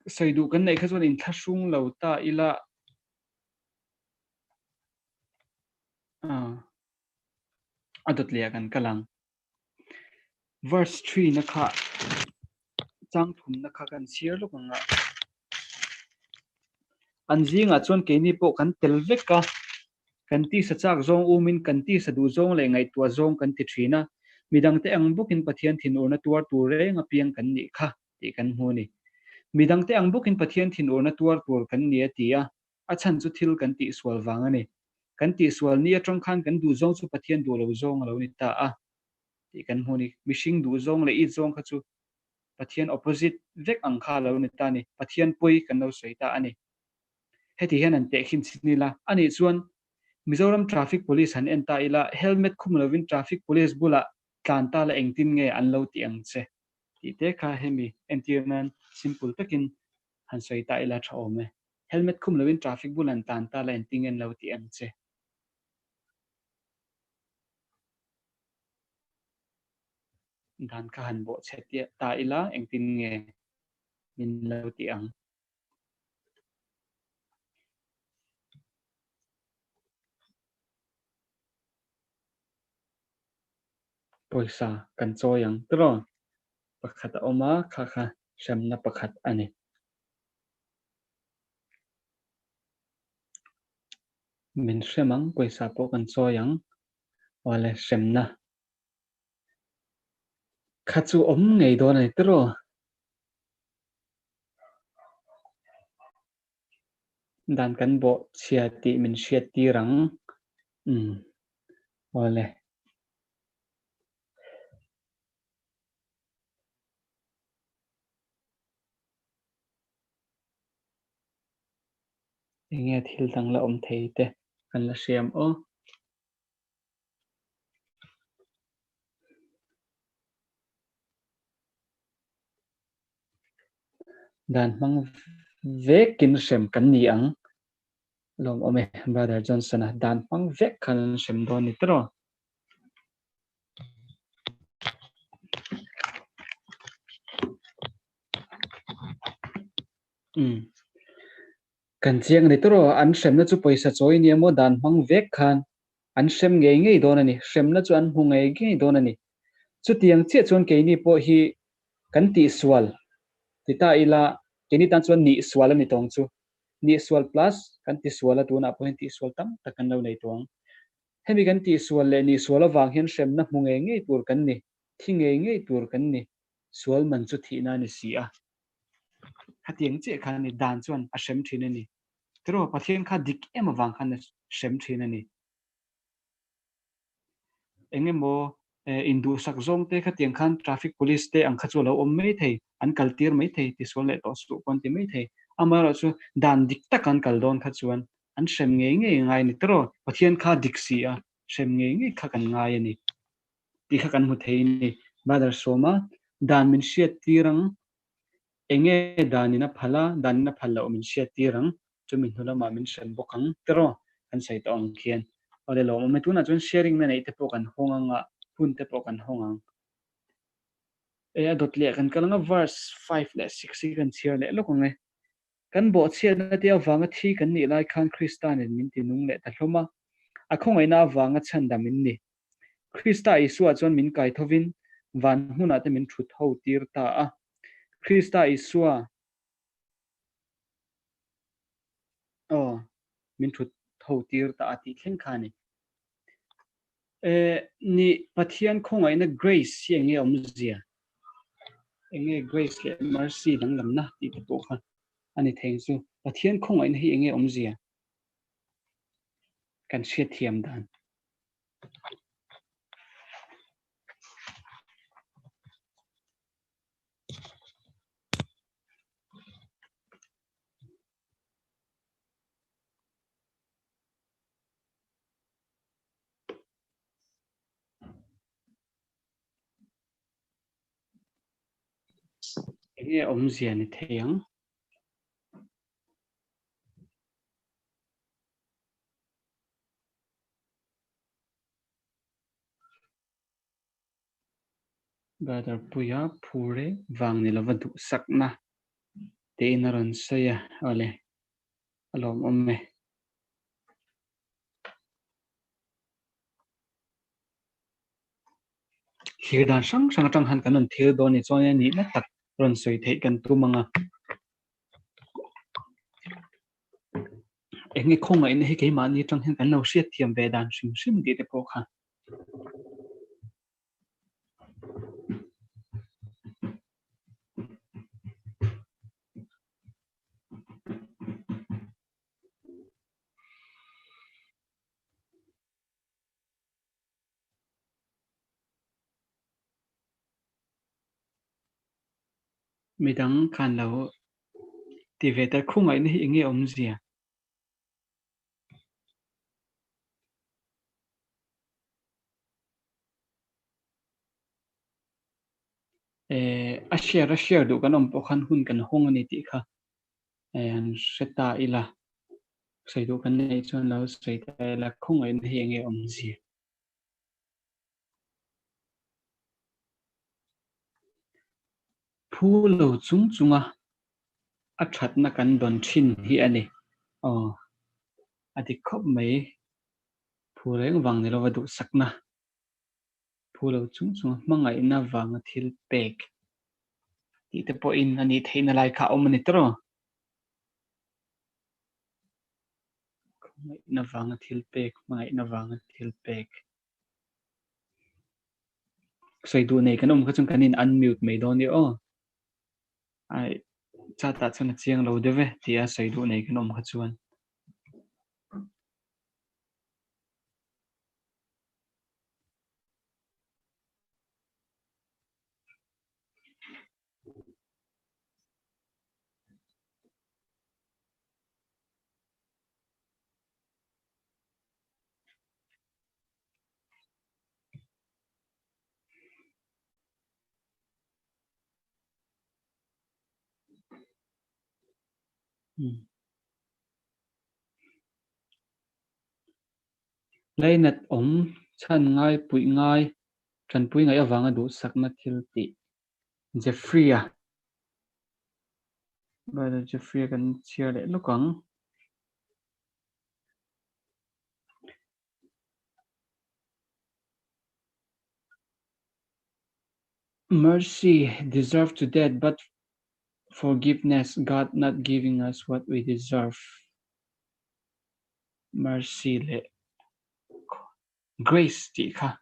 sawi duh kan neih kha chuan inthlahrung lo ta ila ah a dawt leh ah kan kal ang. Verse 3 na kha chang thum na kha kan chhiar lawk ang a. An zingah chuan keini pawh kan tel vek a, kan tisa chak zawng umin kan tisa duh zawng leh ngaihtuah zawng kan ti thin a, midangte ang bawkin Pathian thinurna tuar tur reng apiang kan nih kha tih kan hmu a ni. Midangte ang bawkin Pathian thinurna tuar tur kan ni a ti a, a chhan chu thil kan tihsual vang a ni. Kan tihsual ni atang khan kan duh zawng chu Pathian duh lo zawng a lo ni ta a tih kan hmu a ni. Mihring duh zawng leh it zawng kha chu Pathian opposite vek ang kha a lo ni ta a ni. Pathian pawi kan lo sawi ta a ni. Heti hian an tehkhin chin ila. Anih chuan Mizoram Traffic Police han en ta ila, helmet khum lovin Traffic Police bulah tlan ta la engtin nge an lo ti ang che tih te kha hemi entir nan simple takin han sawi ta ila tha awm e. Helmet khum lovin traffic bulah an tlan ta la engtin nge an lo ti ang che. Dan kha han bawh chhe ta ila engtin nge min lo ti ang. Pawisa kan chawi ang tiraw? Pakhat a awm a, kha kha hremna pakhat a ni. Min hrem ang, pawisa pawh kan chawi ang. Awle hremna kha chu awm ngei dawn a ni tiraw? Dan kan bawh chhia tih min hriat tir ang. Umm. Awle. Enge thil dang la awm thei te kan la hriam aw. Dan hmang vekin hrem kan ni ang. Lawm awm e, Brother Johnson-a dan hmang vek khan an hrem dawn ni tiraw? Umm. Kan chiang a ni tiraw? An hremna chu pawisa chawi nia maw dan hmang vek khan an hrem ngei ngei dawn a ni. Hremna chu an hmu ngei ngei dawn a ni. Chutiang chiah chuan keini pawh hi kan tihsual ti ta ila keini tan chuan nihsual a ni tawng chu. Nihsual plus kan tisual a tunah pawh hian tihsual tam tak kan lo nei tawng. Hemi kan tihsual leh nihsual avang hian hremna hmu ngei ngei tur kan ni, thi ngei ngei tur kan ni. Sual man chu thihna a ni si a. Khatiang chiah khan a ni, dan chuan a hrem thin a ni. Tiraw Pathian kha dik em avang khan a hrem thin a ni. Eng emaw induhsak zawng te khatiang khan traffic police te ang kha chu a lo awm mai thei, an kal tir mai thei, tisual leh tawh suh pawh an ti mai thei. Amaherawhchu dan dik tak an kal dawn kha chuan an hrem ngei ngei a ngai a ni tiraw? Pathian kha dik si a, hrem ngei ngei kha kan ngai a ni tih kha kan hmu thei a ni. Brother Sawma, dan min hriat tir ang, enge danin a phal a, danin a phal loh min hriat tir ang, chumi hnu lamah min hrem bawk ang tiraw? Kan sawi tawh ang khian. Awle lawmawm e, tunah chuan sharing na neih te pawh kan hawng ang a, hun te pawh kan hawng ang. E a dawt leh kan kal anga verse 5 leh 6 hi kan chhiar leh lawk ang e. Kan bawhchhiatna te avanga thi kan nih lai khan Krista nen min ti nung leh ta hlawm a, a khawngaihna avanga chhandam in ni. Krista Isua chuan min kai thovin van hmunah te min thut ho tir ta a. Krista Isua aw min thut ho tir ta a tih thleng kha a ni. E ni Pathian khawngaihna grace hi enge awmzia? Enge grace leh mercy danglamna tih te pawh kha a ni thei ang chu. Pathian khawngaihna hi enge awmzia? Kan hriatthiam dan. Enge awmzia ni thei ang? Brother Puia phur e vang ni lova duhsakna tiin a rawn sawi a, awle a lawmawm e. Thlir dan hrang hrang atang han kan rawn thil dawn ni chuan a nihna tak rawn sawi theih kan tum ang a. Enge khawngaihna hi keimahni atang hian kan lo hriatthiam ve dan hrim hrim tih te pawh kha. Midang khan lo ti ve ta khawngaihna hi enge awmzia? Eh, a share a share duh kan awm pawh khan hun kan hawng a ni tih kha eh han hre ta ila. Sawi duh kan neih chuan lo sawi ta ila khawngaihna hi enge awmzia? Phu lo chung chunga a thatna kan dawn thin hi a ni. Aw, a dik khawp mai. Phu reng vang ni lova duhsakna. Phu lo chung chunga hmangaihna vanga thil pek tih te pawhin a nih theihna lai kha a awm a ni tawrh aw. Hmangaihna vanga thil pek, hmangaihna vanga thil pek. Sawi duh nei kan awm kha chuan kan in unmute mai dawn nia aw. Ai, chat ah chuan a chiang lo deuh e tia sawi duh nei kan awm kha chuan. Lainat awm, chhan ngai, puih ngai, tanpui ngaih avanga duhsakna thil tih. Jeffrey-a Brother Jeffrey-a kan chhiar leh lawk ang. Mercy deserve to death but forgiveness God not giving us what we deserve. Mercy leh Grace tih kha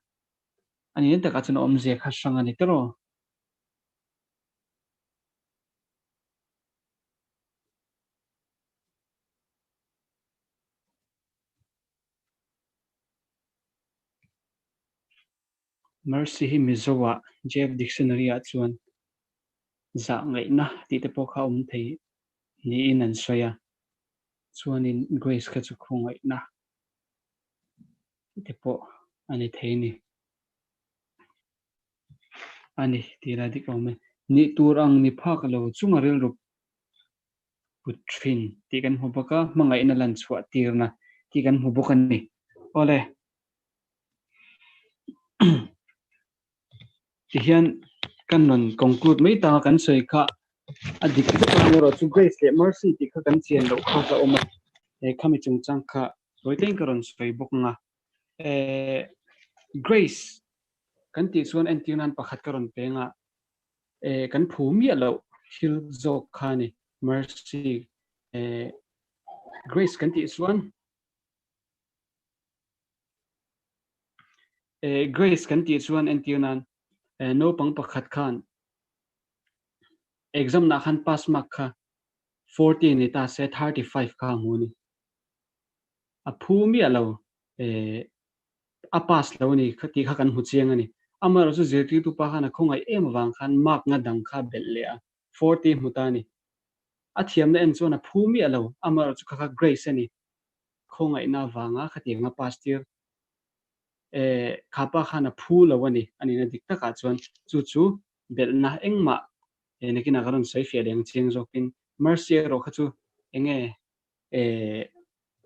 a ni na takah chuan a awmzia kha hrang a ni tawrh aw. Mercy hi Mizo-ah JF Dictionary-ah chuan zah ngaihna tih te pawh kha a awm thei. Niin an sawi a, chuanin Grace kha chu khawngaihna te pawh a ni thei ni. A ni tih la dik awm e. Nih tur ang ni phak lo chunga rilru put thin tih kan hmu bawk a, hmangaihna lan chhuah tirna tih kan hmu bawk a ni. Awle. Tihian kan rawn conclude mai tang a kan sawi kha a dik vek ang erawh chu Grace leh Mercy tih kha kan chian loh kha a awm a, he khami chungchang kha tawi teng ka rawn sawi bawk ang a. Eh Grace kan tih chuan entir nan pakhat ka rawn peng a, eh kan phu miah loh thil zawk kha a ni Mercy eh Grace kan tih chuan Eh Grace kan tih chuan entir nan eh naupang pakhat khan exam nah khan pass mark kha 40 ni ta se 35 kha a hmu a ni. A phu miah lo eh a pass lo a ni kha tih kha kan hmu chiang a ni. Amaherawhchu chu zirtirtu pa khan a khawngaih em avang khan mark nga dang kha a belh leh a, 40 hmu ta a ni. A thiamna en chuan a phu miah lo, amaherawhchu kha kha Grace a ni. Khawngaihna avanga khatiang a pass tir eh kha pa khan a phu lo a ni, a nihna dik takah chuan chu chu belhna engmah eh nakinah ka rawn sawi fiah leh ang chiang zawkin Mercy erawh kha chu enge eh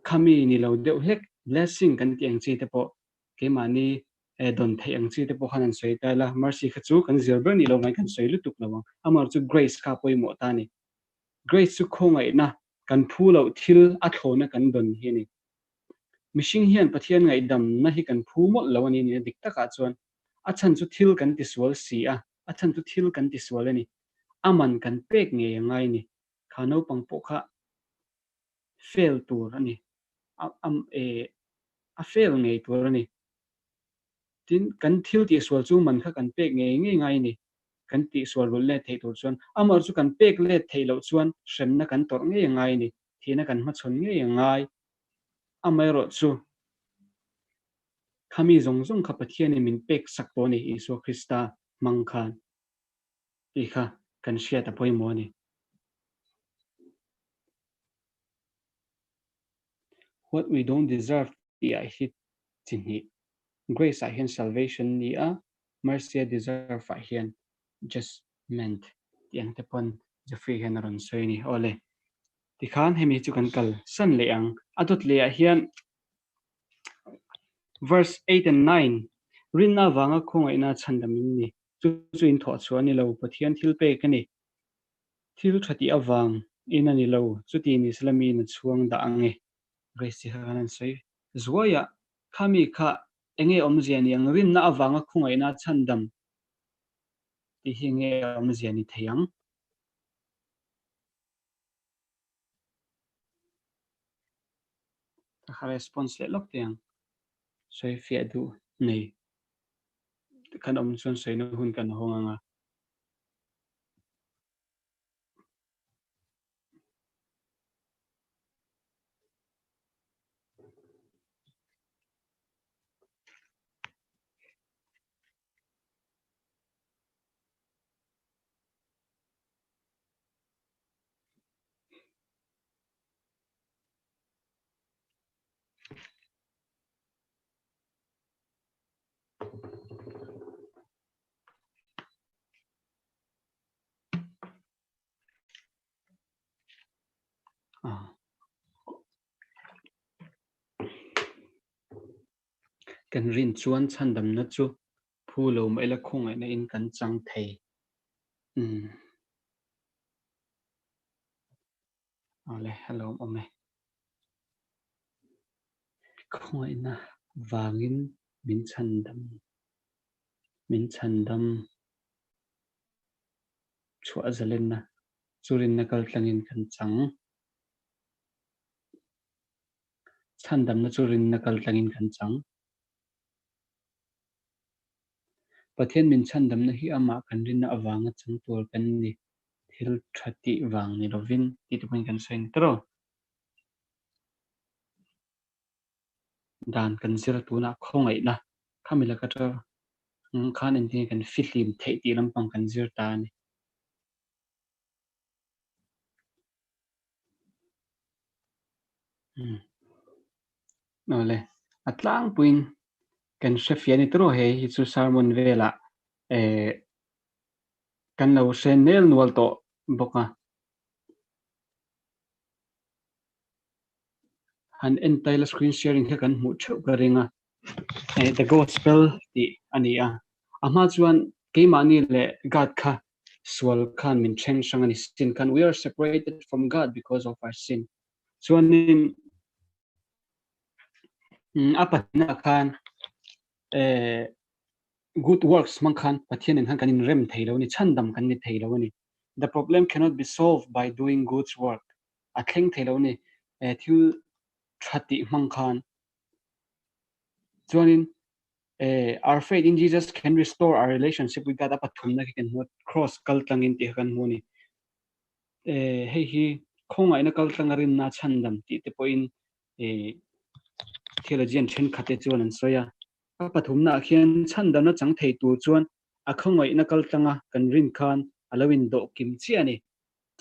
khami ni lo deuh hlek blessing kan tih ang chi te pawh keimahni eh dawn theih ang chi te pawh khan an sawi ta ila Mercy kha chu kan zir ber nih lo vangin kan sawi lutuk lo ang amaherawhchu chu Grace kha a pawimawh ta a ni. Grace chu khawngaihna kan phu loh thil a thlawna kan dawn hi a ni. Mihring hian Pathian ngaihdamna hi kan phu mawlh lo a ni nia dik takah chuan a chhan chu thil kan tisual si a, a chhan chu thil kan tisual a ni. A man kan pek ngei a ngai a ni. Kha naupang pawh kha fail tur a ni. A a e a fail ngei tur a ni. Tin, kan thil tihsual chu man kha kan pek ngei ngei ngai a ni. Kan tihsual rulh let theih tur chuan amaherawhchu chu kan pek let theih loh chuan hremna kan tawrh ngei a ngai a ni. Thihna kan hmachhawn ngei a ngai. Amaherawhchu, khami zawng zawng kha Pathianin min pek sak tawh a ni, Isua Krista hmang khan tih kha kan hriat a pawimawh a ni. What we don't deserve tih ah hi chi hnih, Grace ah hian salvation ni a, mercy a deserve ah hian judgement tih ang te pawn Jeffrey hian a rawn sawi a ni. Awle, Tikhan hemi chu kan kal san leh ang. A dawt leh ah hian verse 8 and 9, Rinna avanga khawngaihna chhandam in ni. Chu chu in thawh chhuah a ni lo, Pathian thil pek a ni. Thil tha tih avang in a ni lo, chuti ni sela mi in a chhuang dah ang e. Grace chi kha khan an sawi zuai a, khami kha enge awmzia ni ang, rinna avanga khawngaihna chhandam tih hi enge awmzia ni thei ang. Ka response leh lawk teh ang. Sawi fiah duh nei kan awm chuan sawina hun kan hawng ang a. Kan rin chuan chhandamna chu phu lo mah ila khawngaihna in kan chang thei. Umm. Awle, a lawm awm e. Khawngaihna vangin min chhandam, min chhandam chhuah zalenna chu rinna kal tlangin kan chang. Chhandamna chu rinna kal tlangin kan chang. Pathian min chhandamna hi amah kan rinna avanga chang tur kan ni. Thil tha tih vang ni lovin tih te pawhin kan sawi ni tawrh. Dan kan zir tunah khawngaihna khami laka tang khan engtin nge kan fihlim theih tih lampang kan zir ta a ni. Umm. Awle, a tlangpuiin kan hre fiah a ni tawh hei hi chu sermon velah eh kan lo hre nel nual tawh bawk a. Han en ta ila screen sharing kha kan hmuh theuh ka ring a, eh the gospel tih a ni a, a hma chuan keimahni leh God kha sual khan min then hrang a ni, sin khan we are separated from God because of our sin chuanin a pahnihna khan eh good works hmang khan Pathian nen khan kan inrem thei lo a ni, chhandam kan ni thei lo a ni, the problem cannot be solved by doing good work. a thleng thei lo a ni. Thil tha tih hmang khan chuanin our faith in Jesus can restore our relationship with God a pathumna khi kan hmu a, cross kal tlangin tih kha kan hmu a ni. Hei hi khawngaihna kal tlanga rinna chhandam tih te pawhin theologian thenkhat te chuan an sawi a. A pathumnaah khian chhandamna chang thei tur chuan a khawngaihna kal tlanga kan rin khan a lo indawh kim chiah a ni.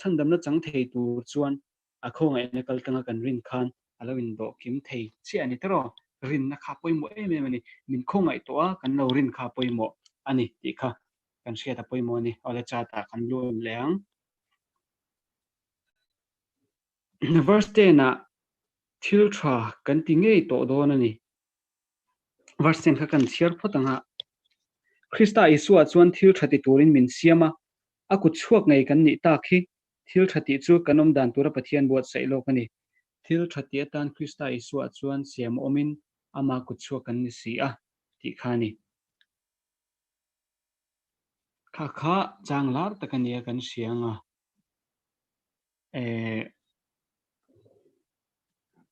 Chhandamna chang thei tur chuan a khawngaihna kal tanga kan rin khan a lo indawh kim thei chiah a ni tawh. Rinna kha pawimawh em em a ni. Min khawngaih tawh a, kan lo rin kha pawimawh a ni tih kha kan hriat a pawimawh a ni. Awle chat ah kan lut leh ang. Verse 10 ah thil tha kan ti ngei tawh dawn a ni. Verse 10 kha kan chhiar phawt ang a. Krista Isua chuan thil tha ti turin min siam a, A kut chhuak ngei kan nih tak hi thil tha tih chu kan awm dan tura Pathian buatsaih lawk a ni. Thil tha tih atan Krista Isua chuan siam awmin ama kut chhuak kan ni si a, tih kha a ni. Kha kha chang lar tak a nia kan hria ang a. Eh,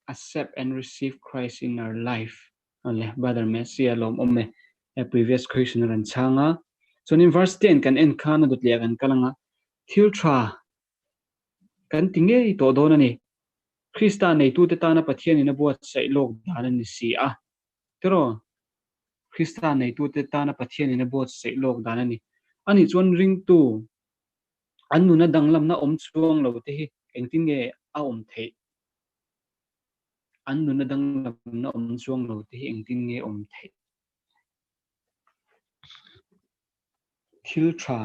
accept and receive Christ in our life. Ale, Brother Messi a lawm awm e. E previous question a rawn chhang a. Chuanin verse 10 kan en khan a dawt leh kan kal anga. Thil tha kan ti ngei tawh dawn a ni. Krista neitute tana Pathianin a buatsaih lawk dan a ni si a. Tiraw? Krista neitute tana Pathianin a buatsaih lawk dan a ni. Ani chuan ringtu An nuna danglamna awm chuang lo te hi engtin nge a awm theih? An nuna danglamna awm chuang lo te hi engtin nge awm theih? Thil tha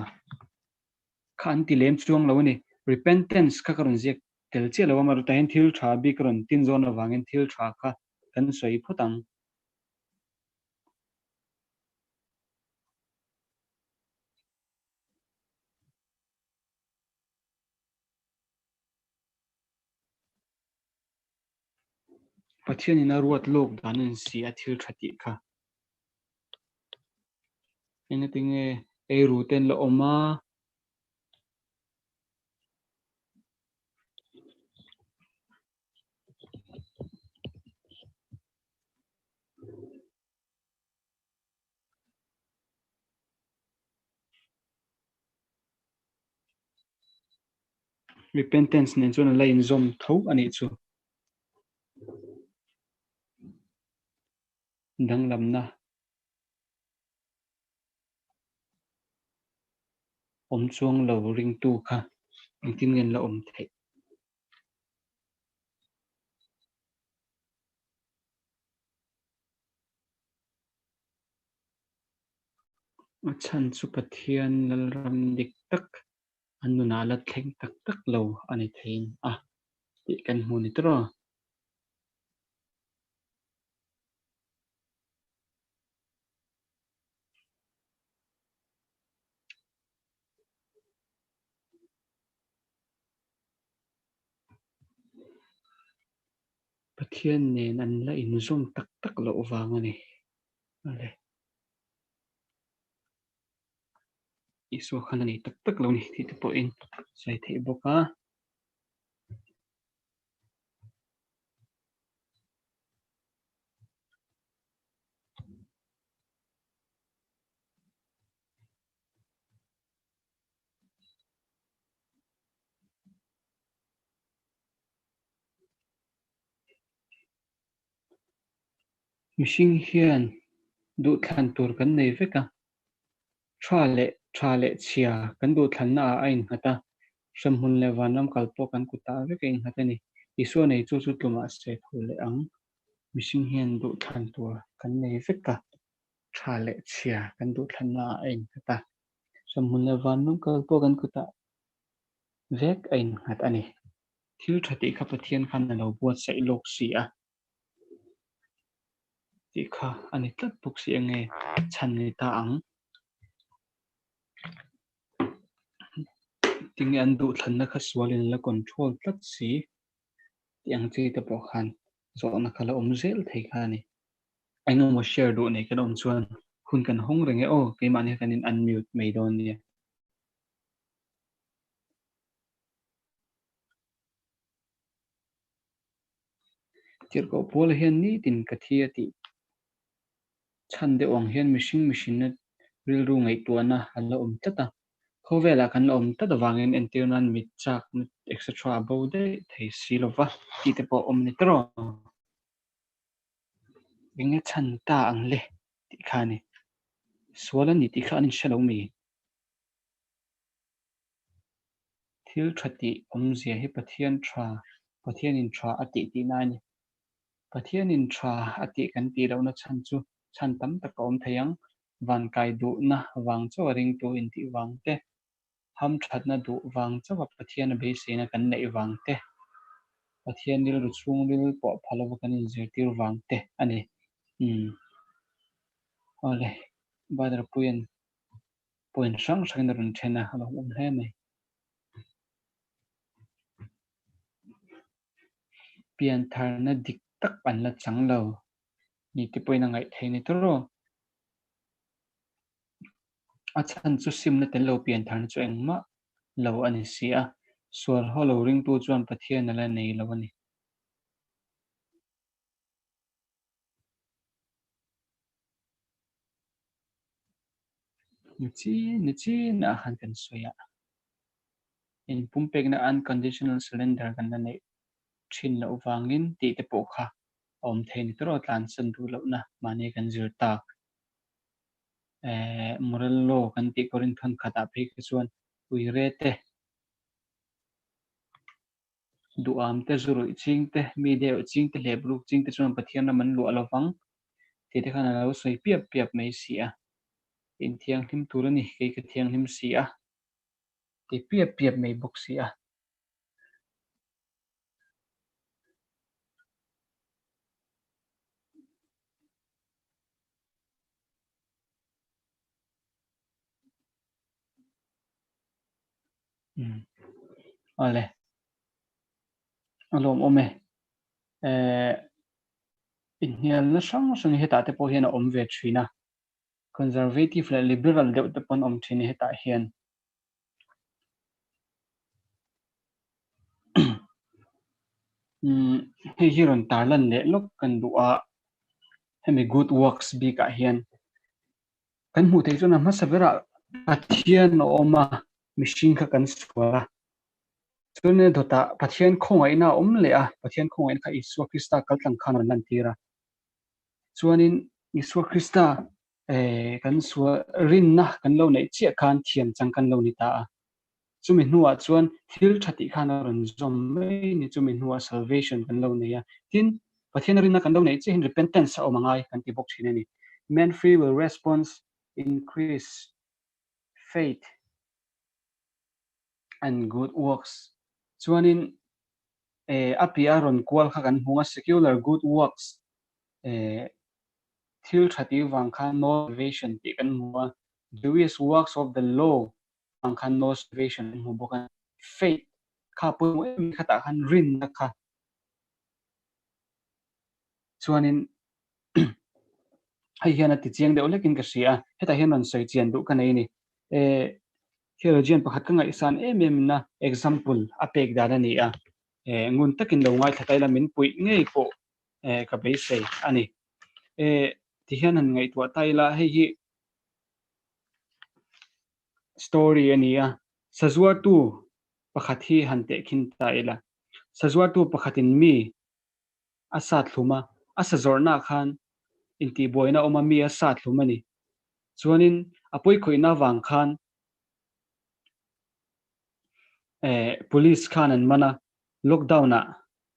kha an ti lem chuang lo a ni. Repentance kha ka rawn ziak tel chiah lo a, mahse tah hian thil tha bik rawn tin zawn avangin thil tha kha kan sawi phawt ang. Pathianin a ruat lawk dan a ni si a thil tha tih kha. Engatinge eiru te an la awm a? Repentance nen chuan a la inzawm tho a nih chu. Danglamna awm chuang lo ringtu kha engtin nge an la awm theih? A chhan chu Pathian Lalram dik tak an nunah la thleng tak tak lo a ni theiin a tih kan hmu ni tawh. Pathian nen an la inzawm tak tak loh vang a ni. Ale. Isua khan a nei tak tak lo ni tih te pawhin sawi theih bawk a. Mihring hian duhthlan tur kan nei vek a, tha leh tha leh chhia kan duhthlanna ah a innghat a, hremhmun leh vanram kal pawh kan kutah vek a innghat a ni. Isua nei chu chu tlumah se tho leh ang. Mihring hian duhthlan tur kan nei vek a, tha leh chhia kan duhthlanna ah a innghat a. Hremhmun leh vanlung kal pawh kan kutah vek a innghat a ni. Thil tha tih kha Pathian khan a lo buatsaih lawk si a tih kha a ni tlat bawk si enge chhan ni ta ang. Tinge an duhthlanna kha sualin a la control tlat si tih ang chi te pawh khan zawhna kha la awm zel thei kha a ni. Eng emaw share duh nei kan awm chuan hun kan hawng reng e aw, keimahni kha kan in unmute mai dawn nia. Tirhkoh Paula hian nitin ka thi a tih chhan deuh ang hian mihring mihrinna rilru ngaihtuahna a la awm tlat a. Khawvelah kan la awm tlat avangin entir nan mit chak etc a bo daih thei si lova tih te pawh a awm a ni tawrh. Enge chhan ta ang le tih kha a ni. Sual a ni tih kha an inhre lo mi? Thil tha tih awmzia hi Pathian tha, Pathianin tha a tih tihna a ni. Pathianin tha a tih kan tih lohna chhan chu chhan tam tak a awm thei ang, van kai duhna vang chauha ringtu intih vang te, ham thatna duh vang chauha Pathiana beiseina kan neih vang te, Pathian rilru chhungril pawh pha lova kan inzirtir vang te a ni. Umm. Awle, Brother Puia'n Point hrang hrangin a rawn then a, a lo awm hle mai. Piantharna dik tak an la chang lo ni te pawhin a ngaih theih a ni tawrh aw. A chhan chu simna tel lo piantharna chu engmah lo a ni si a, sual haw lo ringtu chuan Pathian a la nei lo a ni. Ni chin ah khan kan sawi a, inpumpekna unconditional surrender kan la neih thin loh vangin tih te pawh kha a awm thei ni tawrh a, tlansan duh lohna mahni kan zir tak. Eh, moral law kan tih Corinthian khatah phei kha chuan uire te, Duham te, zuruih ching te, mi deuh ching te, hlep ruk ching te chuan Pathian ram an luah lo vang tih te khan a lo sawi piap piap mai si a. Inthianghlim tur a ni, kei ka thianghlim si a ti piap piap mai bawk si a. Umm awle a lawmawm e eh inhnialna hrang hrang hi hetah te pawh hian a awm ve thin a conservative leh liberal deuh te pawh an awm thin a hetah hian umm hei hi rawn tarlan leh lawk kan duh a hemi good works bikah hian. Kan hmuh theih chuan a hmasa berah Pathian a awm a, mihring kha kan sual a. Chuan dawtah Pathian khawngaihna a awm leh a, Pathian khawngaihna kha Isua Krista kal tlang khan a rawn lantir a. Chuanin Isua Krista kan sual rinna kan lo neih chiah khan thiam chang kan lo ni ta a. Chumi hnuah chuan thil tha tih khan a rawn zawm mai ni, chumi hnuah salvation kan lo nei a. Tin, Pathian rinna kan lo neih chiahin repentance a awm a ngai kan ti bawk thin a ni. Man free will response increase faith and good works. Chuanin a piah a rawn kual kha kan hmu a, secular good works thil tha tih vang khan no salvation tih kan hmu a, Jewish works of the law ang khan no salvation an hmu bawk a, faith kha pawimawh em em khatah khan rinna kha chuanin hei hian a ti chiang deuh hlekin ka hria a, hetah hian rawn sawi chian duh ka nei a ni. Eh theologian pakhat ka ngaihsan em em na example a pek dan a ni a, eh ngun takin lo ngaithla ta ila min puih ngei pawh eh ka beisei a ni. Eh tihian han ngaihtuah ta ila hei hi Story a ni a, sazuartu pakhat hi han tehkhin ta ila. Sazuartu pakhatin mi a sat hlum a, a sa zawrhnaah khan intihbuaina a awm a, mi a sat hlum a ni. Chuanin a pawikhawihna avang khan eh police khan an man a, lockdown ah.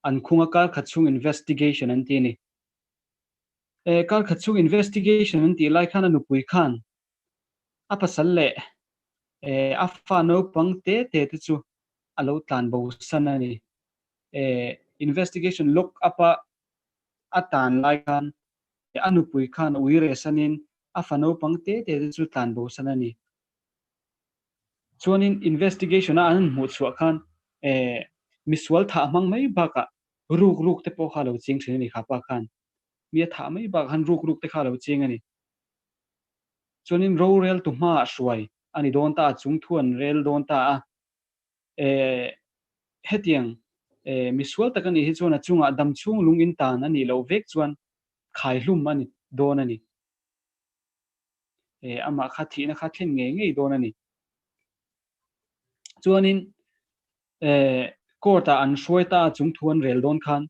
an khung a, kar khat chhung investigation an ti a ni. Kar khat chhung investigation an tih lai khan a nupui khan a pasal leh a fa naupang te te te chu a lo tlan bo san a ni. Investigation lock up a a tan lai khan a nupui khan ui reh sanin a fa naupang te te te chu tlan bo san a ni. Chuanin investigation a an han hmuh chhuah khan misual thah hmang mai bakah ruk ruk te pawh kha a lo ching thin a ni kha pa khan. Mi a thah mai bakah khan ruk ruk te kha a lo ching a ni. Chuanin rorel tu hmaah hruai a ni dawn ta a, chung thu an rel dawn ta a. Hetiang misual tak a nih hi chuan a chungah damchhung lung in tan a nih loh vek chuan khaihlum a ni dawn a ni. Amah kha thihna kha thlen ngei ngei dawn a ni. Chuanin court ah an hruai ta a, chung thu an rel dawn khan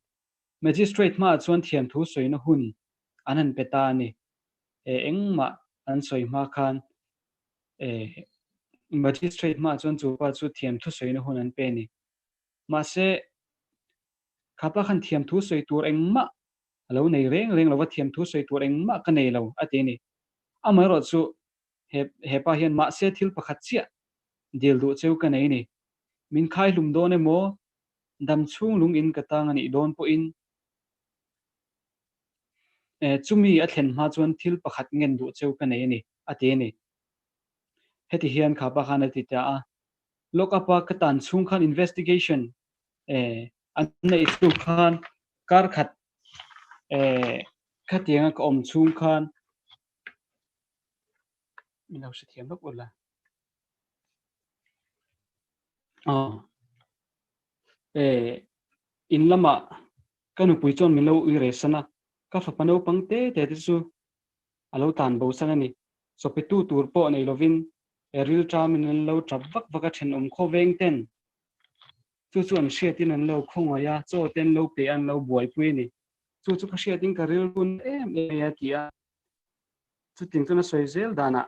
magistrate hmaah chuan thiamthu sawina hun an han pe ta a ni. Engmah an sawi hma khan magistrate hmaah chuan chu pa chu thiamthu sawina hun an pe a ni. Mahse kha pa khan thiamthu sawi tur engmah a lo nei reng reng lo va, thiamthu sawi tur engmah ka nei lo a ti a ni. Amaherawh chu he he pa hian mahse thil pakhat chiah dil duh cheu ka nei a ni. Min khai hlum dawn emaw, dam chhung lung in ka tang a nih dawn pawhin chumi a thlen hma chuan thil pakhat ngen duh cheu ka nei a ni a ti a ni. Heti hian kha pa khan a ti ta a, Lock up a ka tan chhung khan investigation an neih chu khan kar khat khatianga ka awm chhung khan min lo hrethiam lawk ula. Aw in lamah ka nupui chuan min lo ui reh san a, ka fapa naupang te te te chu a lo tan bo san a ni. Chawpetu tur pawh nei lovin ril ṭamin an lo ṭap vak vak a, ṭhenawm khawveng ten Chu chu an hriatin an lo khawngaih a, chaw te an lo pe a, an lo buaipui a ni. Chu chu ka hriatin ka rilru na em em mai a ti a. Chutiang chuan a sawi zel danah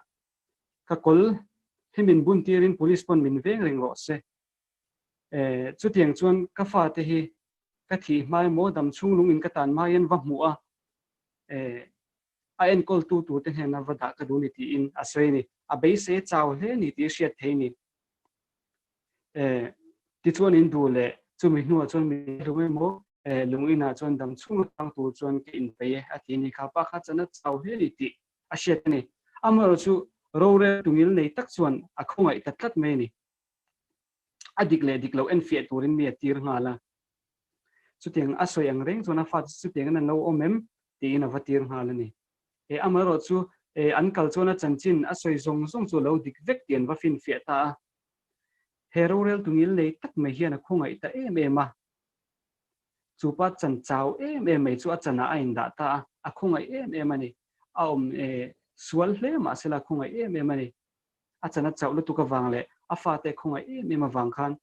ka kawl hi min bun tirin police pawn min veng reng rawh se. Chutiang chuan ka fate hi ka thih hma emaw dam chhung lung in ka tan hma hian va hmuh a, a enkawltu turte hnena va dah ka duh ni tiin a sawi a ni. A beisei a chau hle ni tih a hriat thei a ni. Tichuan in duh leh chumi hnuah chuan mi hlum emaw lung inah chuan dam chhung atang tur chuan ka inpeih e a ti a ni. Kha pa kha chuan a chau hle ni tih a hriat a ni. Amaherawh chu rorel tungil nei tak chuan a khawngaih ta tlat mai a ni. A dik leh dik lo enfiah turin mi a tir nghal a. Chutiang a sawi ang reng chuan a fate chu chutiangin an lo awm em tiin a va tir nghal a ni. Amaherawh chu an kal chuan a chanchin a sawi zawng zawng chu a lo dik vek tih an va finfiah ta a. He rorel tungil nei tak mai hian a khawngaih ta em em a. Chu pa chan chau em em mai chu a chanah a indah ta a, a khawngaih em em a ni. A awm sual hle mahsela a khawngaih em em a ni. A chan a chauh lutuk avang leh a fate khawngaih em em avang khan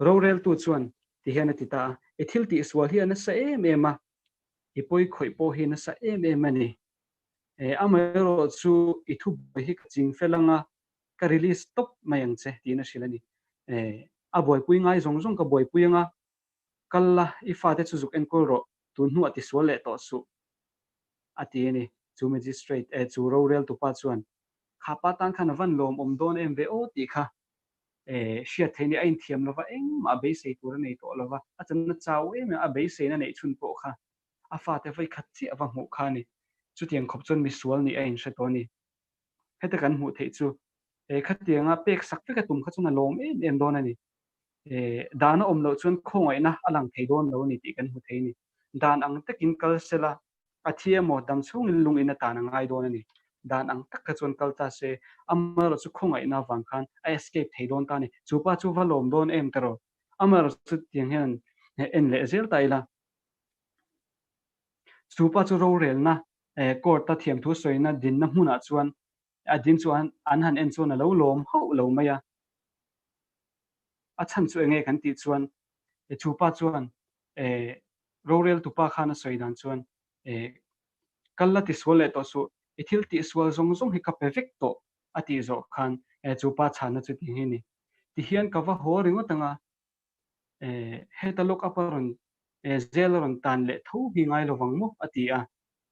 roreltu chuan ti hian a ti ta a, I thil tihsual hi a nasa em em a, i pawi khawih pawh hi nasa em em a ni. Amaherawh chu i thubuai hi ka ching fel anga ka release tawp mai ang che tiin a hrilh a ni. A buaipui ngai zawng zawng ka buaipui anga, kal la, i fate chu zuk enkawl rawh, tun hnuah tisual leh tawh suh a ti a ni. Chu magistrate, chu roreltupa chuan kha pa tan khan a van lawmawm dawn em ve aw tih kha hriat theih a ni. A inthiam lova, engmah a beisei tur a nei tawh lova, a channa chau em em a beiseina neih chhun pawh kha a fate vawi khat chiah va hmuh kha a ni. Chutiang khawp chuan misual nih a inhre tawh a ni. Heta kan hmuh theih chu khatianga pek sak vek a tum kha chuan a lawm em em dawn a ni. Dan a awm loh chuan khawngaihna a lang thei dawn lo a ni tih kan hmu thei a ni. Dan ang takin kal sela a thi emaw dam chhungin lung in atan a ngai dawn a ni. Dan ang tak kha chuan kal ta se amaherawh chu khawngaihna avang khan a escape thei dawn ta a ni. Chu pa chu va lawm dawn em ta rawh. Amaherawh chu tiang hian en leh zel ta ila. Chu pa chu rorelna court a thiamthu sawina dinna hmunah chuan a din chu an han en chuan a lo lawm hauh lo mai a. A chhan chu enge kan tih chuan chu pa chuan rorel tupa khan a sawi dan chuan kal la tisual leh tawh suh, i thil tihsual zawng zawng hi ka pe vek tawh a tih zawh khan chu pa chhanna chu ti hi a ni. Tihian ka va haw ringawt ang a, heta lock up a rawn. Jail a rawn tan leh tho hi ngai lovang maw? a ti a.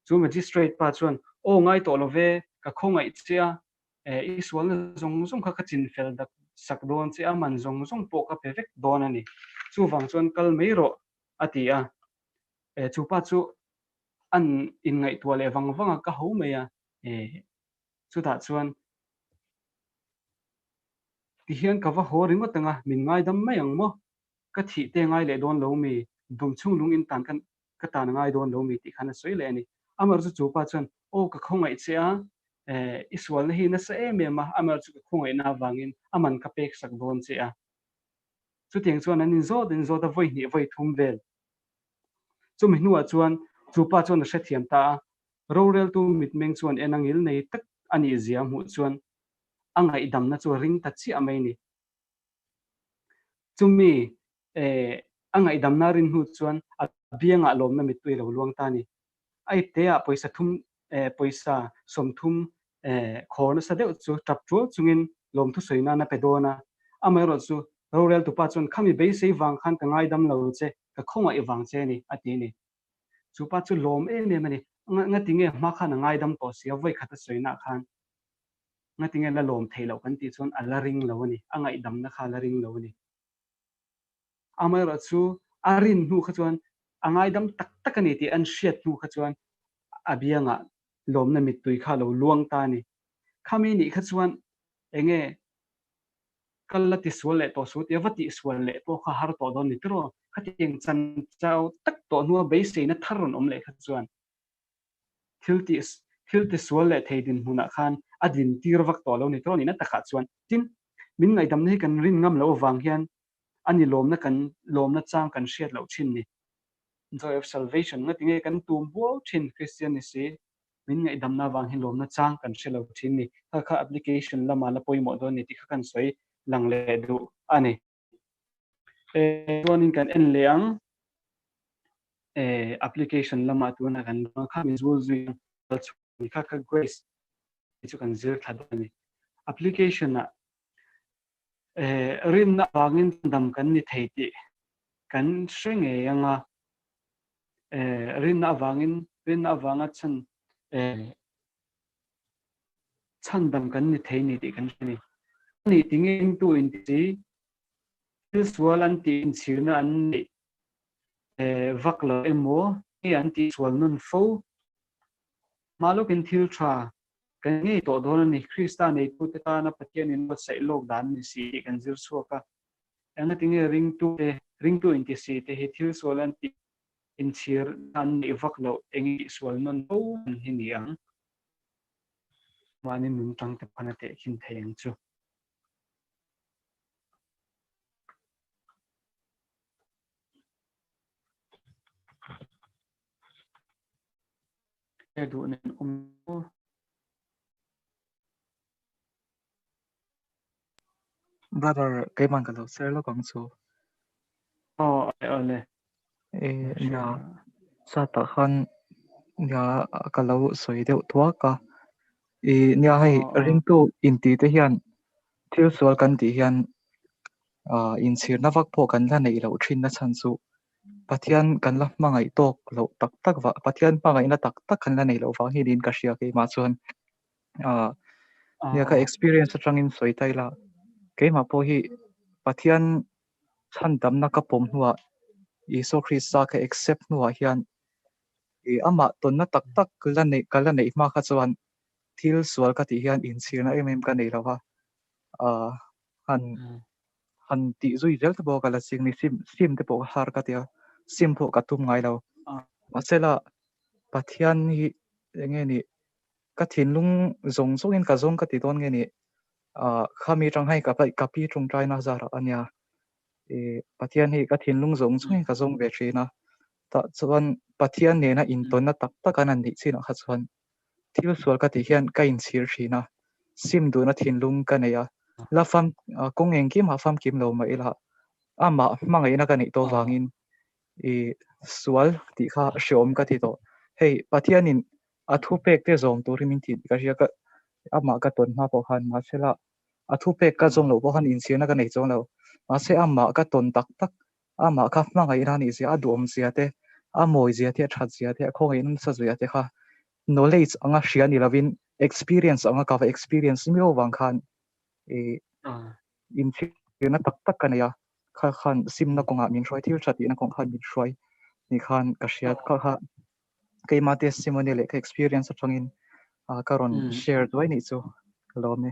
Chu magistrate pa chuan, Aw ngai tawh lo ve, ka khawngaih che a, i sualna zawng zawng kha ka chinfel dak sak dawn che a, man zawng zawng pawh ka pe vek dawn a ni. Chuvang chuan kal mai rawh, a ti a. Chu pa chu an inngaihtuah leh vang vang a, ka ho mai a. Chutah chuan tihian ka va haw ringawt ang a, min ngaidam mai ang maw? Ka thih te ngai leh dawn lo mi? Dum chhung lung in tan ka ka tan a ngai dawn lo mi tih khan a sawi leh a ni. Amaherawh chu chu pa chuan, Aw ka khawngaih che a, eh i sualna hi nasa em em a, amaherawh chu ka khawngaihna avangin a man ka pek sak dawn che a. Chutiang chuan an inzawt inzawt a vawi hnih vawi thum vel. Chumi hnuah chuan chu pa chuan a hrethiam ta a, roreltu mitmeng chuan en a ngil nei tak a nih zia a hmuh chuan a ngaihdamna chu a ring ta chiah mai a ni. Chumi a ngaihdamna rin hnu chuan a biangah lawmna mittui a lo luang ta a ni. A ipteah pawisa thum pawisa 30 khawr nasa deuh chu tap tual chungin lawmthu sawi nan a pe dawn a. Amaherawh chu roreltupa chuan khami beisei vang khan ka ngaidam lo che, ka khawngaih vang che a ni, a ti a ni. Chu pa chu lawm em em a ni. Ngatinge hma khan a ngaidam tawh si a, vawikhat a sawinaah khan Ngatinge la lawm theih loh kan tih chuan a la ring lo a ni, a ngaihdamna kha a la ring lo a ni. Amaherawh chu a rin hnu kha chuan a ngaidam tak tak a ni tih an hriat hnu kha chuan a biangah lawmna mittui kha a lo luang ta a ni. Khami nih kha chuan enge kal la tisual leh tawh suh tia va tihsual leh pawh kha har tawh dawn ni tiraw? Khatiang chan chau tak tawh hnua beiseina thar rawn awm leh kha chuan Thil tih thil tisual leh thei dinhmunah khan a dintir vak tawh lo ni tawh nihna takah chuan. Tin, min ngaihdamna hi kan rin ngam loh avang hian a ni lawmna kan lawmna chang kan hriat loh thin ni. Joy of Salvation nga tinge kan tum buau thin Kristian ni si, min ngaihdamna avang hi lawmna chang kan hre lo thin ni. Kha kha application lama la pawimawh dawn ni tih kha kan sawi lang leh duh a ni. Chuanin kan en leh ang application lamah tuna kan kha mi zul zui ang kha kha grace chu kan zir thla dawn a ni. Application ah rinna avangin dam kan ni thei tih kan hre ngei anga rinna avangin rinna avanga chhan Chhandam kan ni thei ni tih kan hre ni. A nih ti nge ringtu in ti si, thil sual an tih inchhirna an neih vak lo emaw nge an tih sual nawn fo? Hma lawkin thil tha kan ngei tawh dawn a ni. Krista neitute tana Pathian in buatsaih lawk dan a ni si tih kan zir chhuak a. Engati nge ringtute, ringtu in ti si te hi thil sual an tih inchhirna an neih vak loh eng tih sual nawn fo an hi ni ang? Mahni nun tang te phan a tehkhin thei ang chu. He duh nen awm Brother, keimah ka lo share lawk ang chu. Aw, awle. E, nia, chat ah khan nia ka lo sawi deuh thuak a. I nia hei ringtu inti te hian thil sual kan tih hian inchhirna vak pawh kan la neih loh thin na chhan chu Pathian kan la hmangaih tawk loh tak tak vah Pathian hmangaihna tak tak kan la neih loh vang hi niin ka hria keimah chuan. Nia ka experience atangin sawi ta ila keimah pawh hi Pathian chhandamna ka pawm hnuah Isua Krista ka accept hnuah hian i amah tawnna tak tak la neih ka la neih hma kha chuan thil sual ka tih hian inchhirna em em ka nei lo va han han tih zui zel te pawh ka la ching ni sim sim te pawh ka har ka ti a sim pawh ka tum ngai lo mahsela Pathian hi eng nge ni ka thinlung zawng zawngin ka zawng ka ti dawn nge ni khami tang hei ka pi tawngtaina zarah a nia i Pathian hi ka thinlung zawng zawngin ka zawng ve thin a tah chuan Pathian nena intawnna tak tak an han nih chinah kha chuan thil sual ka tih hian ka inchhir thin a sim duhna thinlung ka nei a la fam kawng engkim ah famkim lo mah ila amah hmangaihna ka neih tawh vangin i sual tih kha hreawm ka ti tawh hei Pathianin a thupek te zawm turin min ti tih ka hria ka amah ka tawn hma pawh khan mahsela a thupek ka zawm loh pawh khan inchhirna ka nei chuang lo mahse amah ka tawn tak tak Amah kha hmangaihna a nih zia, a duhawm zia te, a mawi zia te, a that zia te, a khawngaihna nasa zia te kha knowledge anga hria ni lovin experience anga ka va experience miau vang khan i inchhirna tak tak ka nei a, kha khan simna kawngah min hruai, thil tha tihna kawngah khan min hruai ni khan ka hria. Kha kha keimah testimony leh ka experience atangin ka rawn share duai nih chu ka lawm e.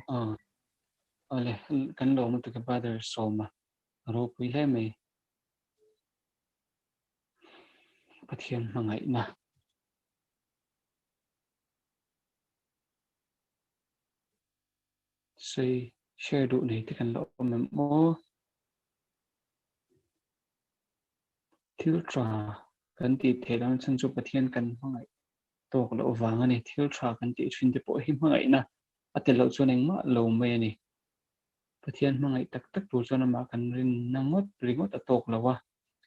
Awle, kan lawm lutuk e Brother Sawma, a ropui hle mai. Pathian hmangaihna. Sawi share duh nei te kan la awm em aw? Thil tha kan tih theih lohna chhan chu Pathian kan hmangaih tawk loh vang a ni. Thil tha kan tih thin te pawh hi hmangaihna a tel loh chuan engmah lo mai a ni. Pathian hmangaih tak tak tur chuan amah kan rinna ngawt ringawt a tawk lo a,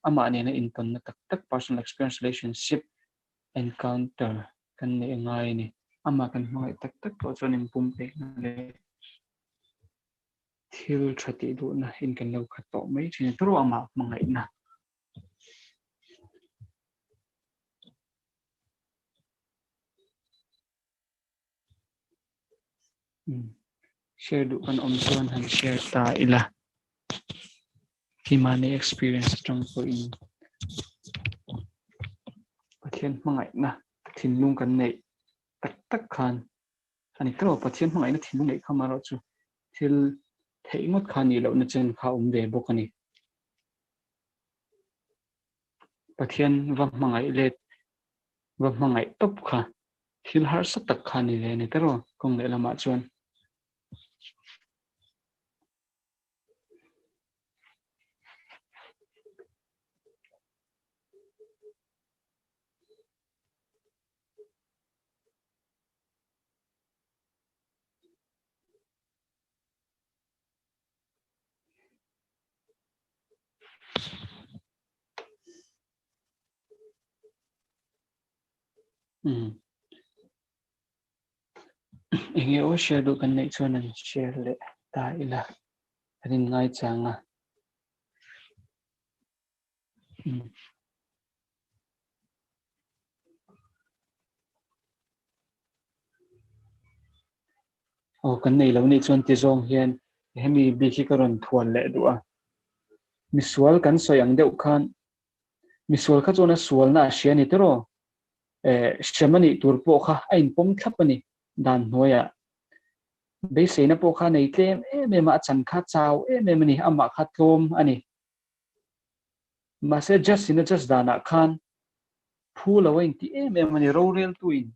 amah nena intawnna tak tak, personal experience relationship encounter, kan neih a ngai a ni. Amah kan hmangaih tak tak tawh chuan inpumpekna leh thil tha tih duhna in kan lo khat tawh mai thin a, turu amah hmangaihna. Share duh kan awm chuan han share ta ila. Himani experience atang pawhin Pathian hmangaihna thinlung kan neih tak tak khan a ni tawh. Pathian hmangaihna thinlung neih kha amaherawh chu thil theih ngawt kha nih lohna chen kha a awm ve bawk a ni. Pathian va hmangaih let va hmangaih tawp kha thil harsa tak kha a ni ve a ni tawh kawng lehlamah chuan. Umm. Enge aw share duh kan neih chuan an share leh ta ila kan in ngai chang a. Umm. Aw kan nei lo nih chuan ti zawng hian hemi bik hi ka rawn thuan leh duh a. Misual kan sawi ang deuh khan misual kha chuan a sualna a hria a ni tiraw? Eh, hrem a nih tur pawh kha a inpawm thlap a ni dan hnuaiah. Beiseina pawh kha a nei tlem em em a, a chan kha chau em em a ni, amah kha tlawm a ni. Mahse just in a just danah khan phu lo a inti em em a ni, roreltuin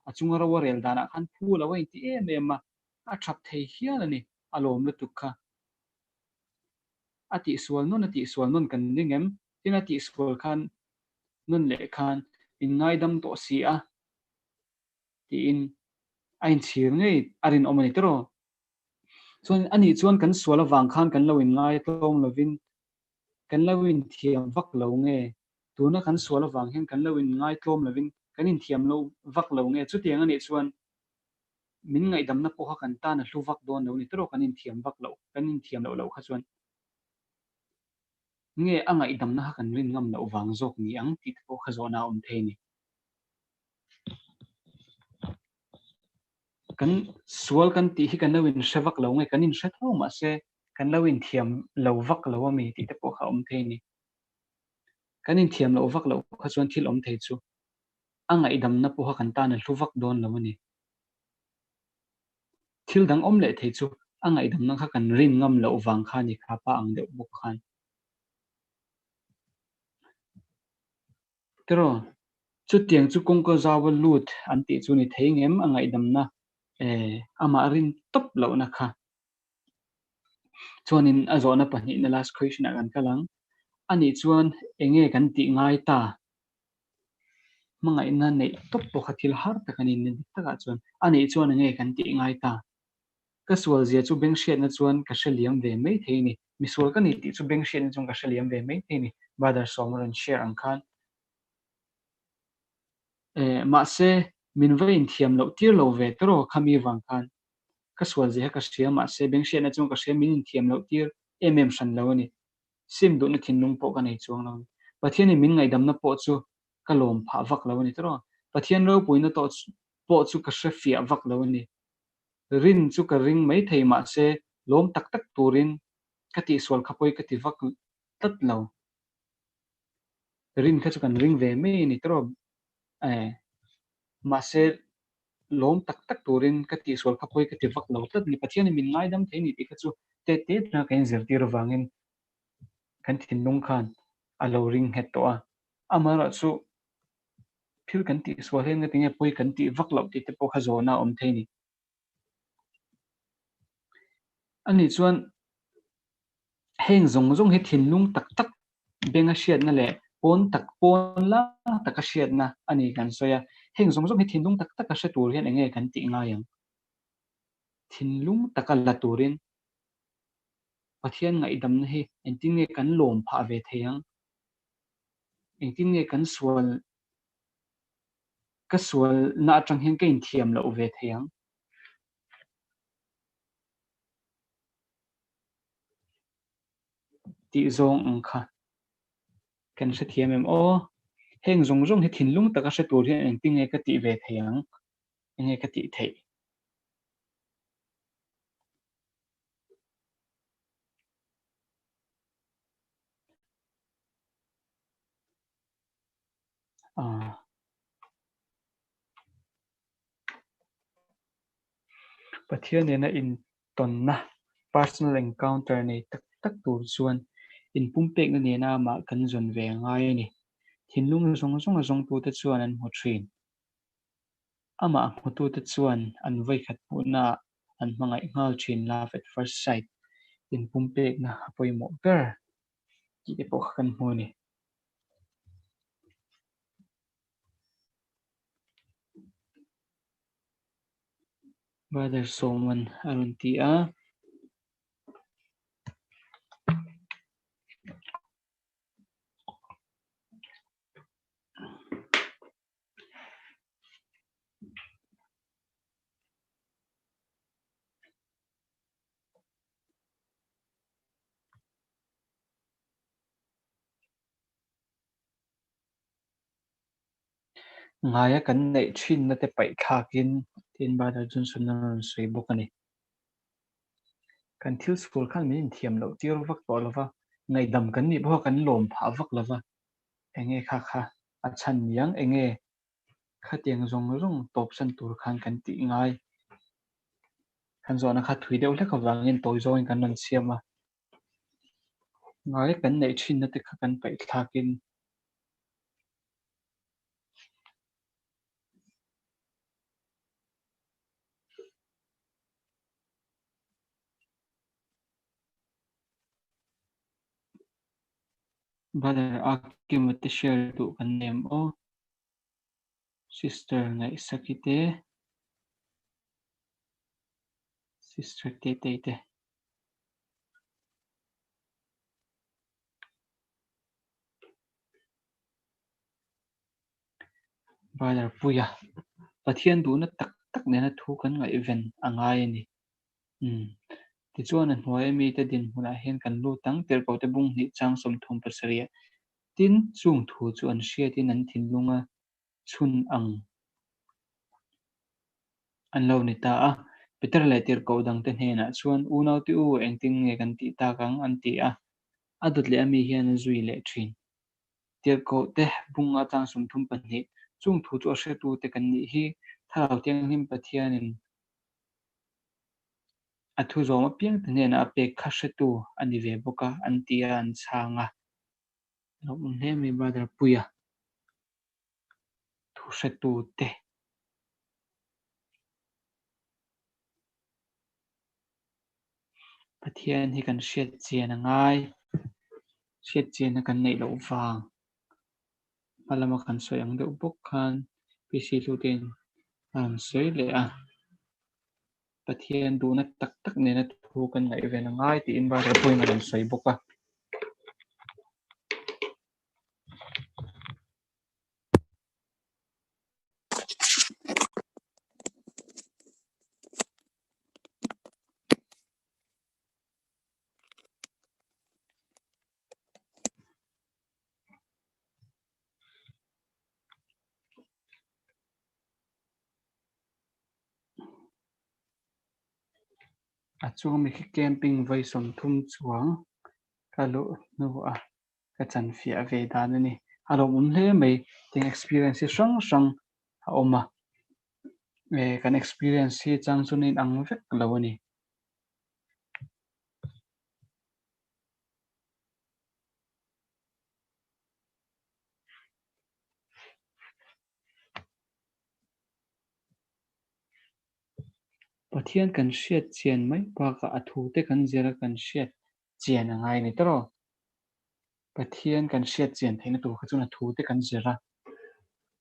a chunga ro a rel danah khan phu lo a inti em em a, a thap thei hial a ni, a lawm lutuk kha. A tihsual nawn a tihsual nawn kan ring em? Tin a tihsual khan nawn leh khan in ngaidam tawh si a tiin a inchhir ngei a rinawm a ni tiraw? Chuan anih chuan kan sual avang khan kan lo inngai tlawm lovin kan lo inthiam vak lo nge? Tuna kan sual avang hian kan lo inngai tlawm lovin kan inthiam lo vak lo nge? Chutiang anih chuan min ngaihdamna pawh kha kan tan a hlu vak dawn lo ni tiraw kan inthiam vak loh, kan inthiam loh loh kha chuan nge a ngaihdamna kha kan rin ngam loh vang zawk ni ang tih te pawh kha zawhna a awm thei a ni. Kan sual kan tih hi kan lo inhre vak lo nge kan inhre tho mahse kan lo inthiam lo vak lo a mi tih te pawh kha a awm thei a ni. Kan inthiam loh vak loh kha chuan thil awm thei chu a ngaihdamna pawha kan tan a hlu vak dawn lo a ni. Thil dang awm leh thei chu a ngaihdamna kha kan rin ngam loh vang kha a ni kha pa ang deuh bawk khan. Tiraw, chutiang chu kawngka zaua lut an tih chu ni thei ngem a ngaihdamna eh amah rin tawp lohna kha. Chuanin a zawhna pahnihna last question ah kan kal ang. Anih chuan enge kan tih ngai ta? Hmangaihna neih tawp pawh kha thil har tak a ni ni dik takah chuan a neih chuan enge kan tih ngai ta. Ka sual zia chu beng hriatna chuan ka hre liam ve mai thei a ni. Misual ka ni tih chu beng hriatna chuan ka hre liam ve mai thei a ni. Brother Sawma rawn share ang khan. Eh, mahse min va inthiam loh tir lo ve tawh khami vang khan. Ka sual zia kha ka hria mahse beng hriatna chuan ka hria min inthiam loh tir em em hran lo a ni. Sim duhna thinlung pawh ka nei chuang lo a ni. Pathianin min ngaihdamna pawh chu ka lawm phah vak lo a ni tawh. Pathian ropuina tawh pawh chu ka hre fiah vak lo a ni. Rin chu ka ring maithei mahse lawm tak tak turin ka tihsual kha pawi ka ti vak tlat lo. Rin kha chu kan ring ve mai a ni tawh. Mahse lawm tak tak turin ka tihsual kha pawi ka ti vak lo tlat a ni. Pathianin min ngaidam thei a ni tih kha chu tet tet atanga kan inzirtir avangin kan thinlung khan a lo ring nghet tawh a. Amaherawh chu thil kan tihsual hian nga tinge pawi kan tih vak loh tih te pawh kha zawhna a awm thei a ni. Ani chuan heng zawng zawng hi thinlung tak tak benga hriatna leh pawn tak pawn lang taka hriatna a ni kan sawi a. Heng zawng zawng hi thinlung tak taka hre tur hian enge kan tih ngai ang? Thinlung taka la turin Pathian ngaihdamna hi engtin nge kan lawm phah ve thei ang? Engtin nge kan sual ka sualna atang hian ka inthiam loh ve thei ang? Tih zawng ang kha kan hrethiam em aw? Heng zawng zawng hi thinlung taka hre tur hian engtin nge ka tih ve thei ang? Enge ka tih theih? Pathian nena intawnna, personal encounter, nei tak tak tur chuan inpumpekna nena amah kan zawn ve a ngai a ni. Thinlung zawng zawnga zawngtute chuan an hmu thin. Amah hmutute chuan an vawikhat hmuhnaah an hmangaih nghal thin love at first sight, inpumpekna a pawimawh ber tih te pawh kha kan hmu a ni. Brother Sawman a rawn ti a. Ngaia kan neih thinna te paih thlakin tin Brother Johnson a rawn sawi bawk a ni. Kan thil sual khan min inthiam loh tir vak tawh lova, ngaihdam kan nih pawha kan lawm phah vak lova, enge kha kha a chhan niang enge khatiang zawng zawng tawpsan tur khan kan tih ngai. Kan zawhna kha thui deuh hlek avangin tawi zawngin kan rawn siam a. Ngai kan neih thinna te kha kan paih thlakin Brother Akima te share duh kan nei em aw? Sister Ngaihsaki te, Sister Tetei te. Brother Puia, Pathian duhna tak tak nena thu kan ngaihven a ngai a ni. Umm. Tichuan a hnuaia mite dinhmunah hian kan lut ang, Tirhkohte bung hnih chang 37. Tin, chung thu chu an hriatin an thinlunga chhun ang an lo ni ta a. Peter leh Tirhkoh dangte hnenah chuan, Unaute u, engtin nge kan tih tak ang? an ti a. A dawt leh ami hian a zui leh thin. Tirhkohte bung atang 32, Chung thu chu a hretute kan nih hi, Thlarau Thianghlim Pathianin a thu zawm apiangte hnenah a pek kha hretu a ni ve bawk a, an ti a, an chhang a. Lo awm hle mai Brother Puia thu hretute. Pathian hi kan hriat chian a ngai, hriat chianna kan neih loh vang. Hma lama kan sawi ang deuh bawk khan PC Hlutein a rawn sawi leh a. Pathian duhna tak tak nena thu kan ngaihven a ngai tiin Brother pawhin a rawn sawi bawk a. A chuang mi khi camping vawi 30 chuang ka luh hnu a ka chanfiah ve dan a ni. A lawmawm hle mai tiang experience hi hrang hrang a awm a, kan experience hi chang chu a inang vek lo a ni. Pathian kan hriat chian mai bakah a thute kan zir a kan hriat chian a ngai a ni tawh. Pathian kan hriat chian theihna tur kha chuan a thute kan zir a,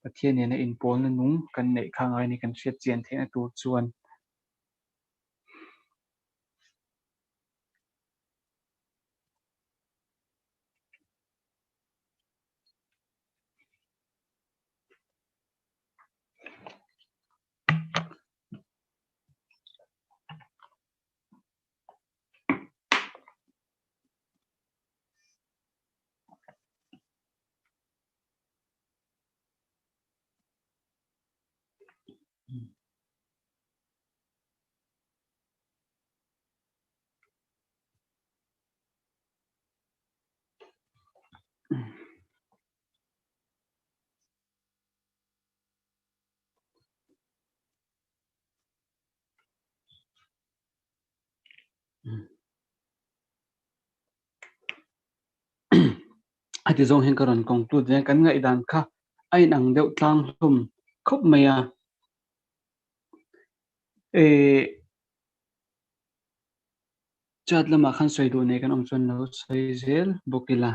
Pathian nena inpawlna nung kan neih kha a ngai a ni kan hriat chian theihna tur chuan. A ti zawng hian ka rawn conclude ve a, kan ngaihdan kha a inang deuh tlang hlawm khawp mai a. Ehh chat lamah khan sawi duh nei kan awm chuan lo sawi zel bawk ila.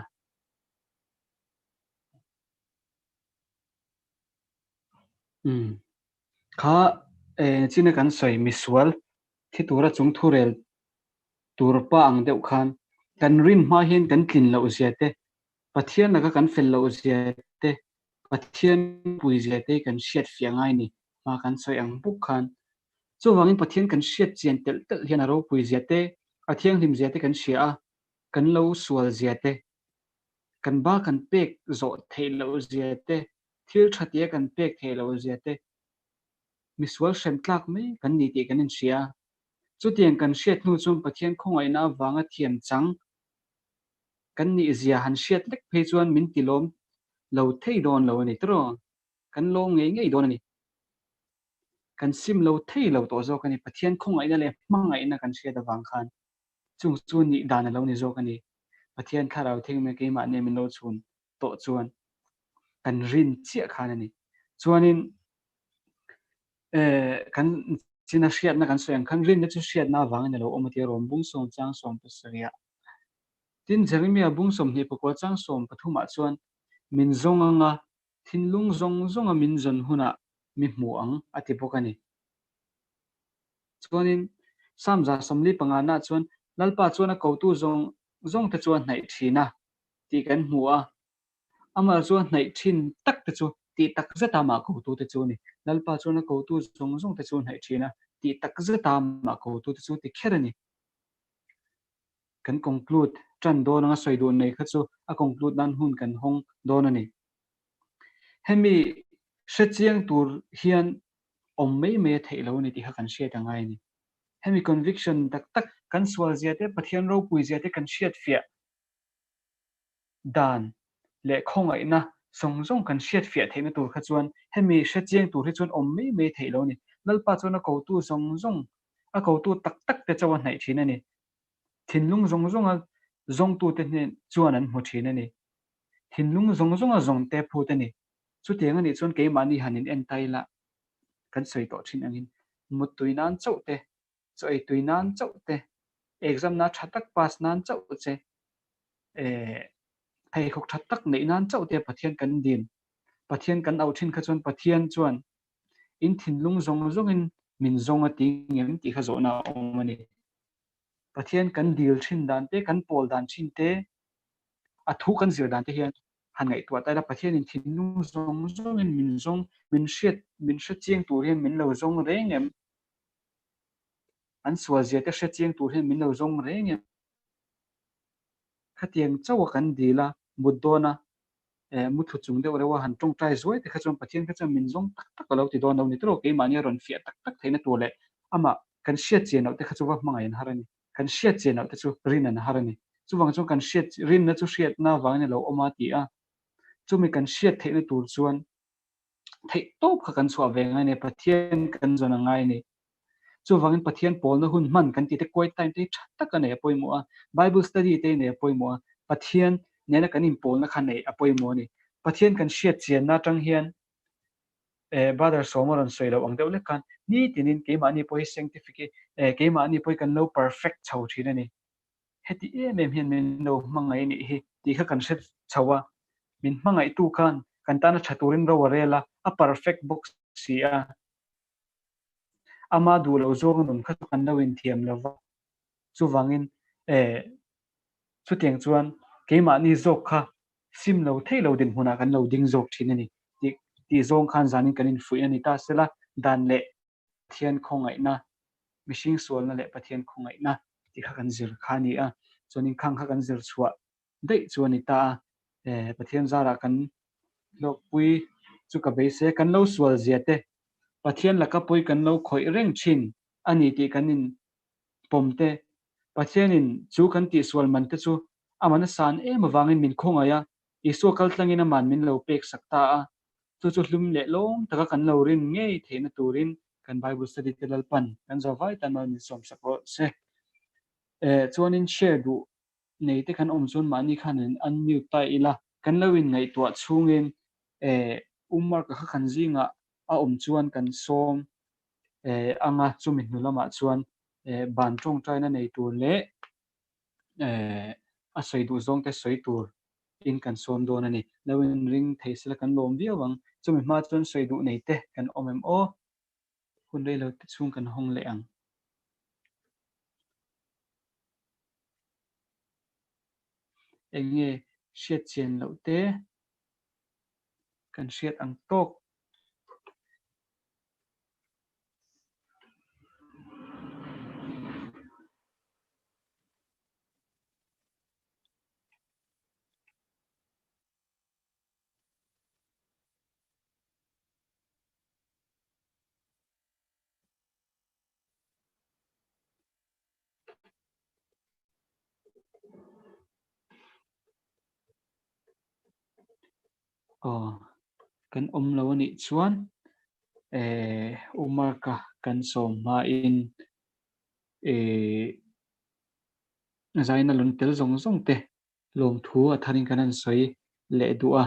Umm kha eh china kan sawi misual thi tura chung thurel tur pa ang deuh khan kan rin hma hian kan tlin loh zia te, Pathian laka kan fel loh zia te, Pathian pui zia te hi kan hriat fiah ngai ni hma kan sawi ang bawk khan. Chuvangin Pathian kan hriat chian telh telh hian a ropui zia te, a thianghlim zia te kan hria a, kan lo sual zia te, kan ba kan pek zawh theih loh zia te, thil tha tia kan pek theih loh zia te, misual hrem tlak mai kan ni tih kan inhria a. Chutiang kan hriat hnu chuan Pathian khawngaihna avanga thiam chang kan nih zia han hriat lek phei chuan min ti lawm lo thei dawn lo a ni tiraw? Kan lawm ngei ngei dawn a ni. Kan sim lo thei lo tawh zawk a ni. Pathian khawngaihna leh hmangaihna kan hriat avang khan chung chu nih dan a lo ni zawk a ni. Pathian thlarau thengmia keimahni min lo chhun tawh chuan kan rin chiah khan a ni. Chuanin kan china hriatna kan sawi ang khan rinna chu hriatna avangin a lo awm a tia Rom bung sawm chang 17 ah. Tin, Jeremia bung 24 chang 13 ah chuan min zawng anga thinlung zawng zawnga min zawn hunah mi hmu ang a ti bawk a ni. Chuanin Psalm 45 na chuan Lalpa chuan a kotu zawng zawngte chu a hnaih thin a tih kan hmu a. Amah chu a hnaih thin tak te chu tih tak zeta amah kotute chu a ni. Lalpa chuan a kotu zawng zawngte chu a hnaih thin a, tih tak zeta amah kotute chu ti kher a ni. Kan conclude tan dawn anga sawi duh nei kha chu a conclude nan hun kan hawng dawn a ni. Hemi hrechiang tur hian awm mai mai a theih lo a ni tih kha kan hriat a ngai a ni. Hemi conviction tak tak kan sual zia te, Pathian ropui zia te kan hriat fiah dan leh khawngaihna zawng zawng kan hriat fiah theihna tur kha chuan hemi hrechiang tur hi chuan awm mai mai theih lo a ni. Lalpa chuan a kotu zawng zawng, a kotu tak tak te chauh a hnaih thin a ni. Thinlung zawng zawnga zawngtute hnen chuan an hmu thin a ni. Thinlung zawng zawnga zawngte phut a ni. Chutiang a nih chuan keimahni han in en ta ila kan sawi tawh thin angin muttui nan chauh te, chaw ei tui nan chauh te, exam na tha tak pass nan chauh che, eh pheikhawk tha tak neih nan chauh te Pathian kan dil, Pathian kan auh thin kha chuan Pathian chuan in thinlung zawng zawngin min zawng a ti ngem tih kha zawhna a awm a ni. Pathian kan dil thin dan te, kan pawl dan thin te, a thu kan zir dan te hian han ngaihtuah ta ila Pathianin thinlung zawng zawngin min zawng, min hriat, min hre chiang tur hian min lo zawng reng em? An sual zia te hre chiang tur hian min lo zawng reng em? Khatiang chauha kan dil a, mut dawn a, eh muthlu chung deuh reuh a han tawngtai zuai te kha chuan Pathian kha chuan min zawng tak tak a lo ti dawn lo ni tawh keimahni a rawn fiah tak tak theihna tur leh amah. Kan hriat chian loh te kha chu va hmangaih an har a ni. Kan hriat chian loh te chu rin an har a ni. Chuvang chuan kan hriat rinna chu hriatna avangin a lo awm a ti a. Chumi kan hriat theihna tur chuan theih tawp kha kan chhuah ve ngai a ni, Pathian kan zawn a ngai a ni. Chuvangin Pathian pawlna hun hman kan tih te quiet time te hi tha tak a nei a pawimawh a, Bible study te hi nei a pawimawh a, Pathian nena kan inpawlna kha neih a pawimawh a ni. Pathian kan hriat chianna atang hian eh Brother Sawma rawn sawi loh ang deuh lek khan nitinin keimahni pawh hi sanctific eh keimahni pawh hi kan lo perfect chho thin a ni. Heti em em hian min lo hmangaih nih hi tih kha kan hre chho a, min hmangaihtu khan kan tana tha turin ro a rel a, a perfect bawk si a. Ama duh loh zawng nun kha chu kan lo inthiam lo va, chuvangin eh chutiang chuan keimahni zawk kha sim lo thei lo dinhmunah kan lo ding zawk thin a ni tih tih zawng khan zanin kan infuih a ni ta sela, dan leh Pathian khawngaihna, mihring sualna leh Pathian khawngaihna tih kha kan zir kha a ni a, chuanin khang kha kan zir chhuah daih chu a ni ta a, eh Pathian zarah kan hlawkpui chu ka beisei a, kan lo sual zia te, Pathian laka pawi kan lo khawih reng thin a ni tih kan in pawm te, Pathianin chu kan tihsual man te chu aman a san em avangin min khawngaih a, Isua kaltlangin aman min lo pek sak ta a, chu chu hlum leh lawm taka kan lo rin ngei theihna turin kan Bible study te Lalpan kan zawhvai tan mal min sawm sak rawh se. Eh chuanin share duh nei te kan awm chuan mahni khan in unmute ta ila, kan lo in ngaihtuah chhungin eh Umarka kha kan zingah a awm chuan kan sawm eh anga chumi hnu lamah chuan eh ban tawngtaina nei tur leh eh a sawi duh zawng te sawi tur in kan sawm dawn a ni. Lo in ring thei sela kan lawm viau ang. Chumi hma chuan sawi duh nei te kan awm em aw? Hun rei lo te chhung kan hawng leh ang. Eng nge hriat chian loh te kan hriat ang tawk. Aw, kan awm lo a nih chuan eh Umarka kan sawm hmain eh zaina lun tel zawng zawng te lawmthu a tharin kan han sawi leh duh a,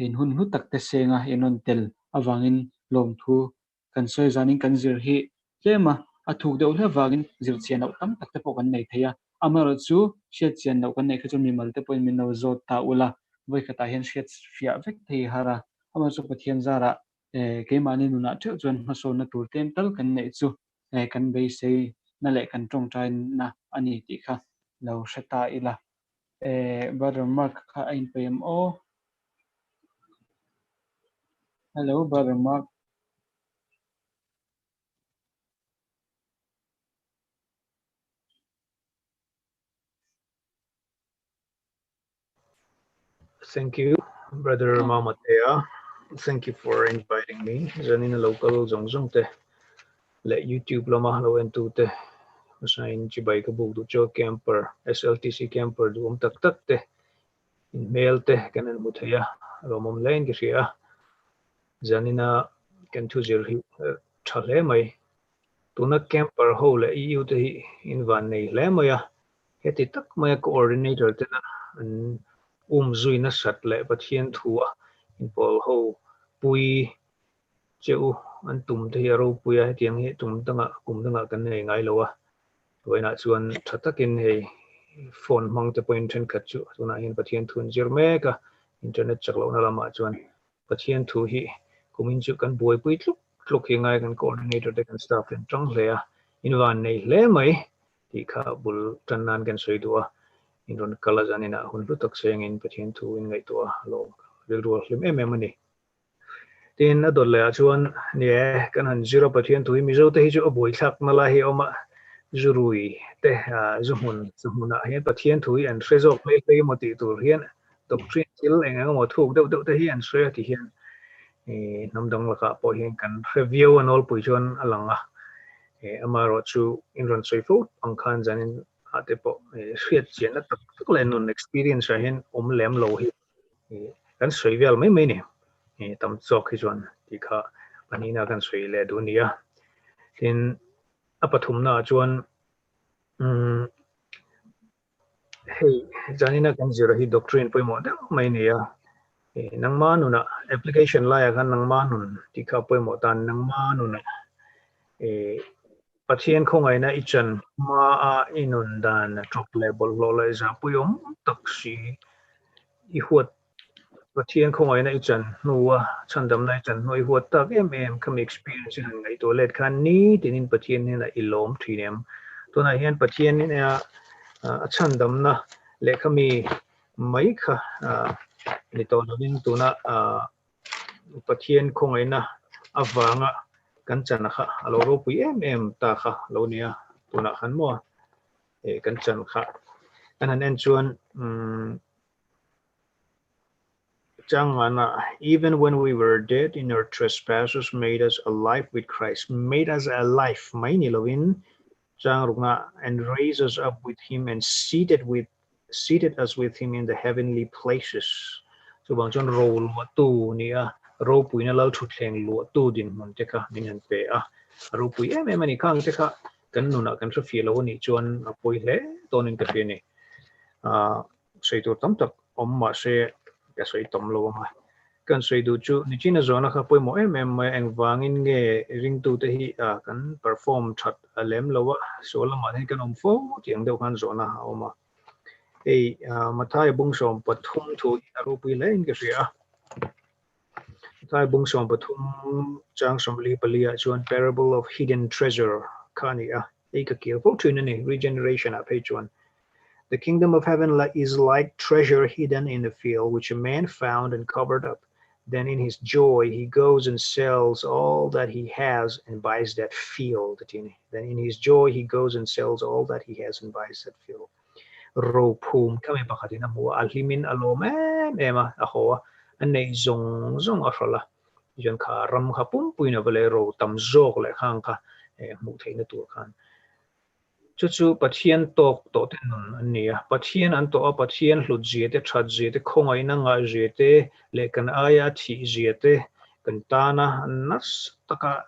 in hun hlu tak te senga in rawn tel avangin lawmthu kan sawi zanin kan zir hi tlem a, a thuk deuh hle avangin zir chian loh tam tak te pawh kan nei thei a, amaherawh chu hriat chian loh kan neih kha chu mimal te pawhin min lo zawt ta ula, vawikhatah hian hriat fiah vek thei har a, amaherawh chu Pathian zarah eh keimahni nunah theuh chuan hmasawnna tur tlem tal kan neih chu eh kan beisei na leh kan tawngtai na a ni tih kha lo hre ta ila. Eh Brother Mark kha a inpeih em aw? Hello Brother Mark. Thank you, Brother Mamatea. Thank you for inviting me. Zanin a local zawng zawng te leh YouTube lama lo en tu te hmasain chibai ka buk duh chu camper SLTC camper duhawm tak tak te in hmel te kan en hmu thei a lawmawm hle in ka hria a. Zanina kan thu zir hi tha hle mai. Tuna camper ho leh EU te hi in van nei hle mai a. Heti tak maia coordinator tena an um zui nasat leh Pathian thu a inpawl ho pui che u an tum te hi a ropui a, hetiang hi tum dangah kum dangah kan nei ngai lo a, vawiinah chuan tha takin hei phone hmang te pawhin thenkhat chu tunah hian Pathian thu an zir mek a, internet chak lohna lamah chuan Pathian thu hi kumin chu kan buaipui tluk tluk hi ngai kan coordinator te kan staff te an tang hle a, in van nei hle mai tih kha bul tan nan kan sawi duh a, in rawn kal a zan inah hun hlu tak sengin Pathian thu in ngaihtuah a lawm rilru a hlim em em a ni. Tin, a dawt leh ah chuan ni e, kan han zir a Pathian thu hi Mizo te hi chu a buaithlak na lai hi a awm a, zu rui te zu hmun zu hmunah hian Pathian thu hi an hre zawk hlei hlei emaw tih tur hian doctrine thil eng eng emaw thuk deuh deuh te hi an sawi a ti hian hnam dang lakah pawh hian kan hre viau a nawlpui chuan a lang a. Amaherawhchu in rawn sawi fo ang khan zanin ah te pawh hriat chianna tak tak leh nun experience ah hian awm lem lo hi kan sawi vel mai mai ni. Tam zawk hi chuan tih kha pahnihna kan sawi leh duh a ni a. Tin, a pathumna ah chuan Hei zanina kan zir hi doctrine pawimawh deuh mai a ni a, nangma nunah application laiah khan nangma nun tih kha a pawimawh tan nangma nunah Pathian khawngaihna i chan hmaa i nun dan tawp leh bawlhhlawh leh zahpuiawm tak si i huat Pathian khawngaihna i chan hnua chhandamna i chan hnua i huat tak em em khami experience i han ngaihtuah let khan nitinin Pathian hnenah i lawm thin em? Tunah hian Pathian hnena a chhandamna leh khami mai kha ni tawh lovin tuna Pathian khawngaihna avanga kan chan kha a lo ropui em em ta kha lo nia tunah khan maw kan chan kha kan han en chuan Changana, even when we were dead in our trespasses, made us alive with Christ. Made us alive, mai ni lovin, chang rukna, and raised us up with him and seated with seated us with him in the heavenly places. Chuvang chuan ro luahtu nia, ropuina lal thutthleng luahtu dinhmun te kha min han pe a. A ropui em em a ni. Khang te kha kan nunah kan hrefiah lo a nih chuan a pawi hle dawnin ka hria a ni. Sawi tur tam tak awm mahse ka sawi tam lo ang a. Kan sawi duh chu Nichina zawhna kha pawimawh em em mai a, engvangin nge ringtute hi kan perform that a lem lo a, sual lamah hian kan awm fo tih ang deuh khan zawhna a awm a. Hei Mathaia bung 13 thu hi a ropui hle in ka hria a. Mathaia bung 13 chang 44 ah chuan Parable of Hidden Treasure kha a ni a, hei ka kir fo thin a ni Regeneration ah phei chuan. The kingdom of heaven is like treasure hidden in the field, which a man found and covered up. Then in his joy he goes and sells all that he has and buys that field. Then in his joy he goes and sells all that he has and buys that field. Ro phum kha mi pakhatin a hmu a, a hlimin a lawm em em a, a haw a, a neih zawng zawng a hrawlh a. Tichuan kha ram kha pumpuiin a va leh ro tam zawk leh khang kha hmuh theihna tur khan. Chu chu Pathian tawk tawh te nun an ni a. Pathian an tawh a, Pathian hlut zia te, that zia te, khawngaihna ngah zia te leh kan aia thih zia te kan tana nasa taka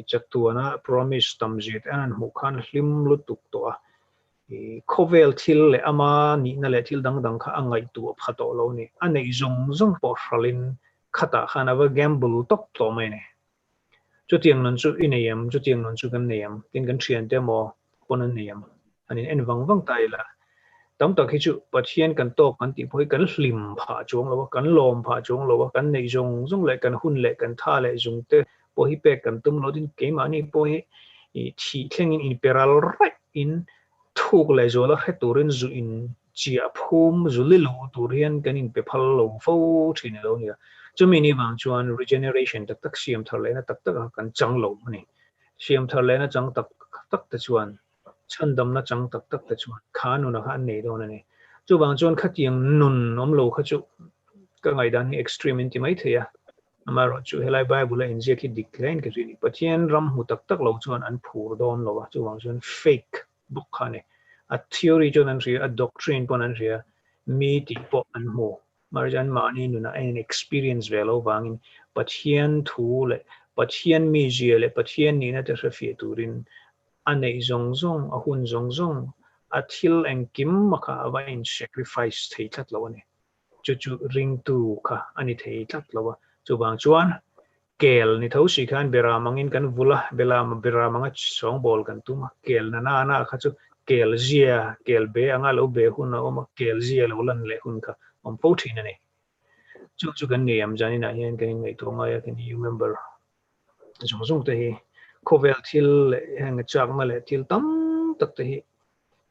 chatuana promise tam zia te an han hmuh khan hlim lutuk tawh a. Khawvel thil leh ama nihna leh thil dang dang kha a ngaihtuah pha tawh lo a ni. A neih zawng zawng pawh hralhin khatah khan a va gamble tawp tawh mai a ni. Chutiang nun chu i nei em? Chutiang nun chu kan nei em? Tin kan thiante emaw pawn an nei em? An in en vang vang ta ila. Tam tak hi chu Pathian kan tawk kan tih pawh hi kan hlim phah chuang lo a, kan lawm phah chuang lo a, kan neih zawng zawng leh kan hun leh kan tha leh zung te pawh hi pek kan tum lo. Tin keimahni pawh hi thih thlengin in pe ral raih in thuk leh zuala hre turin zu in chiah phum zu li lo tur hian kan inpe phal lo fo thin a lo nia. Chumi ni vang chuan regeneration tak tak siam thar lehna tak tak a kan chang lo a ni. Siam thar lehna chang tak tak te chuan chhandamna chang tak tak te chuan kha nuna kha an nei dawn a ni. Chuvang chuan khatiang nun awm lo kha chu ka ngaihdan hi extreme in ti mai thei a. Amaherawhchu helai Bible a inziak hi dik hle in ka hria a ni. Pathian ram hmu tak tak lo chuan an phur dawn lo a, chuvang chuan fake bawk kha a ni. A theory chuan an hria, a doctrine pawn an hria, mi tih pawh an hmu. Mahse an mahni nunah a in experience ve lo vangin Pathian thu leh Pathian mizia leh Pathian nihna te hrefiah turin a neih zawng zawng, a hun zawng zawng, a thil engkim a kha a va in sacrifice thei tlat lo a ni. Chu chu ringtu kha a ni thei tlat lo a. Chuvang chuan kel ni tho si khan beram angin kan vul a, belam beram anga sawngbawl kan tum a, kel na na na kha chu kel zia, kel be anga lo be hun a awm a, kel zia lo lan leh hun kha awm fo thin a ni. Chu chu kan nei am zaninah hian kan inngaihtuah ngai a, kan EU member zawng zawng te hi khawvel thil leh heng chakna leh thil tam tak te hi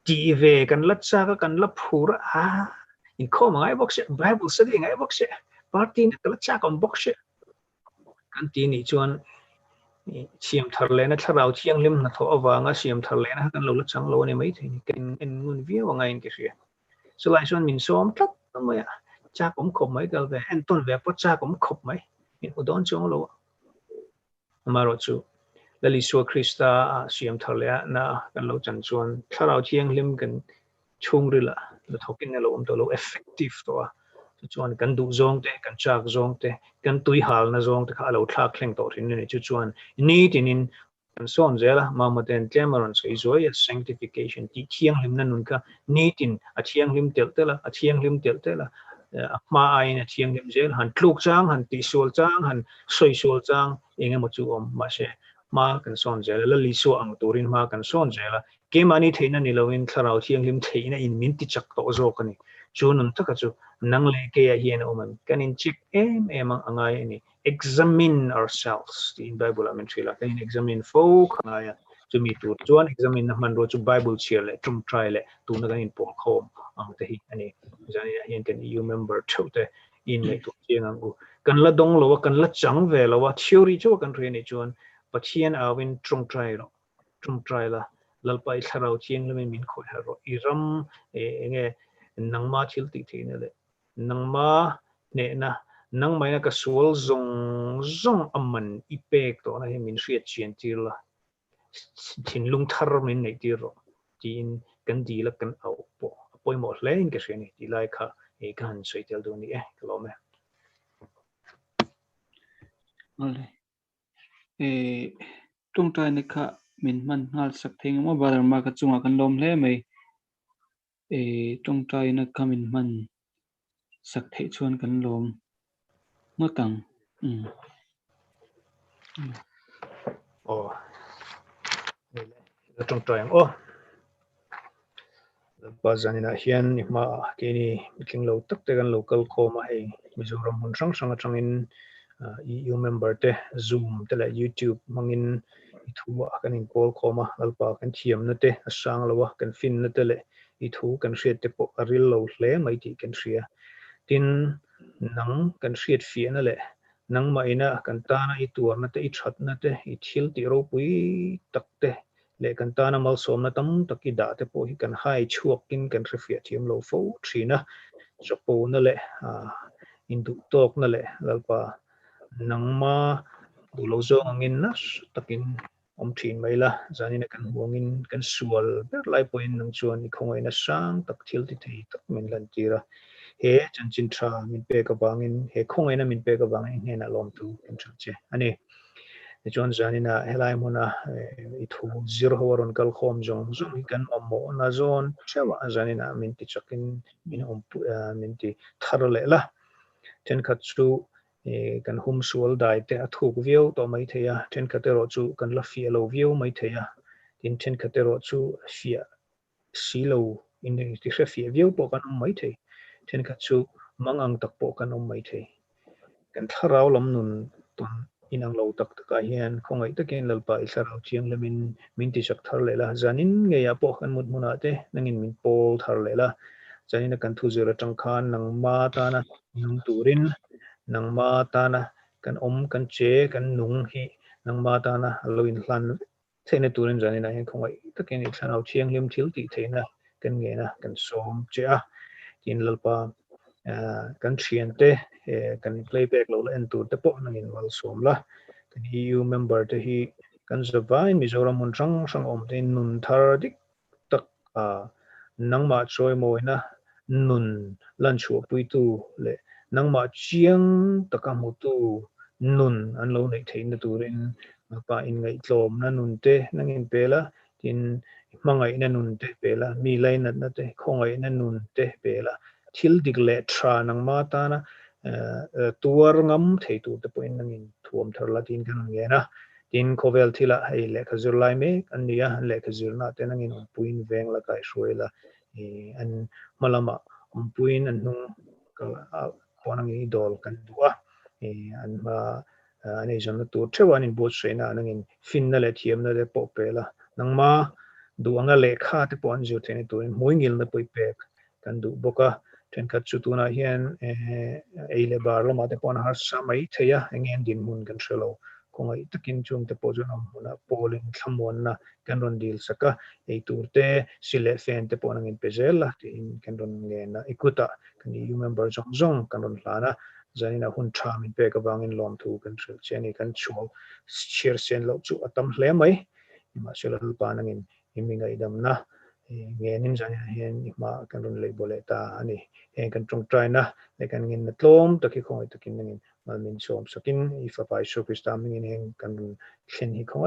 tih ve kan la chak a, kan la phur a, a inkhawm a ngai bawk sia, Bible study a ngai bawk sia, party na ka la chak awm bawk sia. Kan ti nih chuan siam thar lehna thlarau thianghlim hnathawh avanga siam thar lehna kha kan lo la chang lo a ni maithei ni, ka en ngun viau a ngaiin ka hria. Chulai chuan min sawm tlat mai a, chak awm khawp mai kal ve, entawn ve pawh chak awm khawp mai, min hmu dawn chuang lo a. Amaherawhchu. Lal Isua Krista ah siam thar leh a na kan lo chan chuan Thlarau Thianghlim kan chhungril ah hnathawkin a lo awm tawh lo, effective tawh a. Chu chuan kan duh zawng te, kan chak zawng te, kan tui halna zawng te kha a lo thlak thleng tawh thin a ni. Chu chuan nitinin kan sawn zel a, Mamaten tlem a rawn sawi zuai a, sanctification tih thianghlimna nun kha nitin a thianghlim telh telh a, a thianghlim telh telh a, a hma aiin a thianghlim zel, han tluk chang, han tihsual chang, han sawisual chang eng emaw chu awm mahse hma kan sawn zel a, Lal Isua ang turin hma kan sawn zel a, keimahni theihna ni loin Thlarau Thianghlim theihna in min ti chak tawh zawk a ni. Chu nun taka chu nang leh keiah hian a awm em? Kan incheck em em ang a ngai a ni. Examine ourselves tiin Bible ah min hrilh a, kan in examine fo kha ngai a, chumi tur chuan examine na hmanrua chu Bible chhiar leh tawngtai leh tuna kan inpawl khawm ang te hi a ni. Zaninah hian kan EU member theuh te i inngaihtuah chiang ang u. Kan la dawng lo a, kan la chang ve lo a, theory chauh a kan hria nih chuan Pathian auin tawngtai rawh, tawngtai la, Lalpa i thlarau thianghlimin min khawih harh rawh, i ram enge nangma thil tih theihna leh Nangma hnehna, nangmahina ka sual zawng zawng a man i pek tawhna hi min hriat chian tir la, thinlung thar min neih tir rawh tiin kan dil a kan auh pawh a pawimawh hle in ka hria a ni tih lai kha ka han sawi tel duh a ni e, ka lawm e. Awle. Tawngtaina kha min hman nghal sak thei ngemaw Brother Mark a chungah kan lawm hle mai. Tawngtaina kha min hman sak theih chuan kan lawm ngawt ang. Aw. Ka tawngtai ang aw. Lalpa zaninah hian i hmaah keini mitling lo tak te kan lo kal khawm a hei Mizoram hmun hrang hrang atangin EU member te Zoom te leh YouTube hmangin i thu ah kan inpawl khawm a, Lalpa kan thiamna te a sang lo a, kan finna te leh i thu kan hriat te pawh a ril lo hle mai tih kan hria. Tin, nang kan hriat fiahna leh nangmah ina kan tana i tuarna te, i thatna te, i thil tih ropui tak te leh kan tana malsawmna tam tak i dah te pawh hi kan hai chhuakin kan hrefiah thiam lo fo thin a, chapona leh induhtawkna leh Lalpa Nangma duh lo zawng angin nasa takin awm thin mai la, zanina kan hmu angin kan sual ber lai pawhin nang chuan i khawngaihna sang tak thil ti thei tak min lantir a. He chanchin tha min pek avangin, he khawngaihna min pek avangin i hnenah lawmtu kan hrilh che a ni. Tichuan zanina helai hmuna i thu zir ho a rawn kal khawm zawng zawng hi kan mamawhna zawn theuh a, zanina min ti chakin min awmpui min ti thar leh la. Thenkhat chu kan hum sual dai te a thuk viau tawh mai thei a, thenkhat erawh chu kan la fiah lo viau mai thei a, tin thenkhat erawh chu fiah si lo in ti hre fiah viau pawh kan awm mai thei, thenkhat chu mang ang tak pawh kan awm mai thei. Kan thlarau lam nun tawn inang lo tak takah hian khawngaih takin Lalpa i thlarau thianghlimin min tichak thar leh la, zanin ngeiah pawh kan mut hmunah te nangin min pawl thar leh la, Zanina kan thu zir atang khan nangma tana nung turin, nangma tana kan awm, kan che, kan nung hi nangma tana a lo inhlan vek theihna turin zaninah hian khawngaih takin i thlarau thianghlim thil tih theihna kan ngen a, kan sawm che a. Tin Lalpa kan thiante kan playback lo la en tur te pawh nangin malsawm la. Kan EU member te hi kan zavaiin Mizoram hmun hrang hrang awm te nun thar dik tak a, nangmah chawimawina nun lanchhuahpuitu leh nangmah chiang taka hmutu nun an lo neih theihna turin Lalpa inngaihtlawmna nun te nangin pe la, tin hmangaihna nun te pe la, mi lainatna te, khawngaihna nun te pe la, thil dik leh tha nangmah tana tuar ngam thei tur te pawhin nangin thuam thar la tiin kan rawn ngen a. Tin, khawvel thilah hei lehkha zir lai mek an ni a, an lehkha zirna te nangin awmpuiin veng la kaihruai la, an hma lamah awmpuiin an hnung pawh nangin i dawl kan duh a, an hma an eizawnna tur theuh an inbuatsaihna ah nangin finna leh thiamna te pawh pe la, nangma duh anga lehkha te pawh an zir theihna turin hmuingilna pawh i pek kan duh bawk a, thenkhat chu tunah hian ei leh bar lamah te pawh an harsa mai thei a, eng nge an dinhmun kan hre lo. Khawngaih takin chungte pawh chuan awm hmunah pawlin thlamuanna kan rawn dil sak a, ei tur te, si leh fen te pawh an ang inpe zel a tiin kan rawn ngen a, i kutah kan EU member zawng zawng kan rawn hlan a. Zaninah hun tha min pek avangin lawmthu kan hrilh che a ni. Kan chhual chhiar sen loh chu a tam hle mai. Nimahsela Lalpa nangin i mi ngaihdamna ngenin zaninah hian i hmaah kan rawn lei baw leh ta a ni. Heng kan tawngtaina leh kan ngenna tlawm tak hi khawngaih takin nangin mal min sawm sakin i Fapa Isua Krista hmingin heng kan rawn thlen hi khawngaih.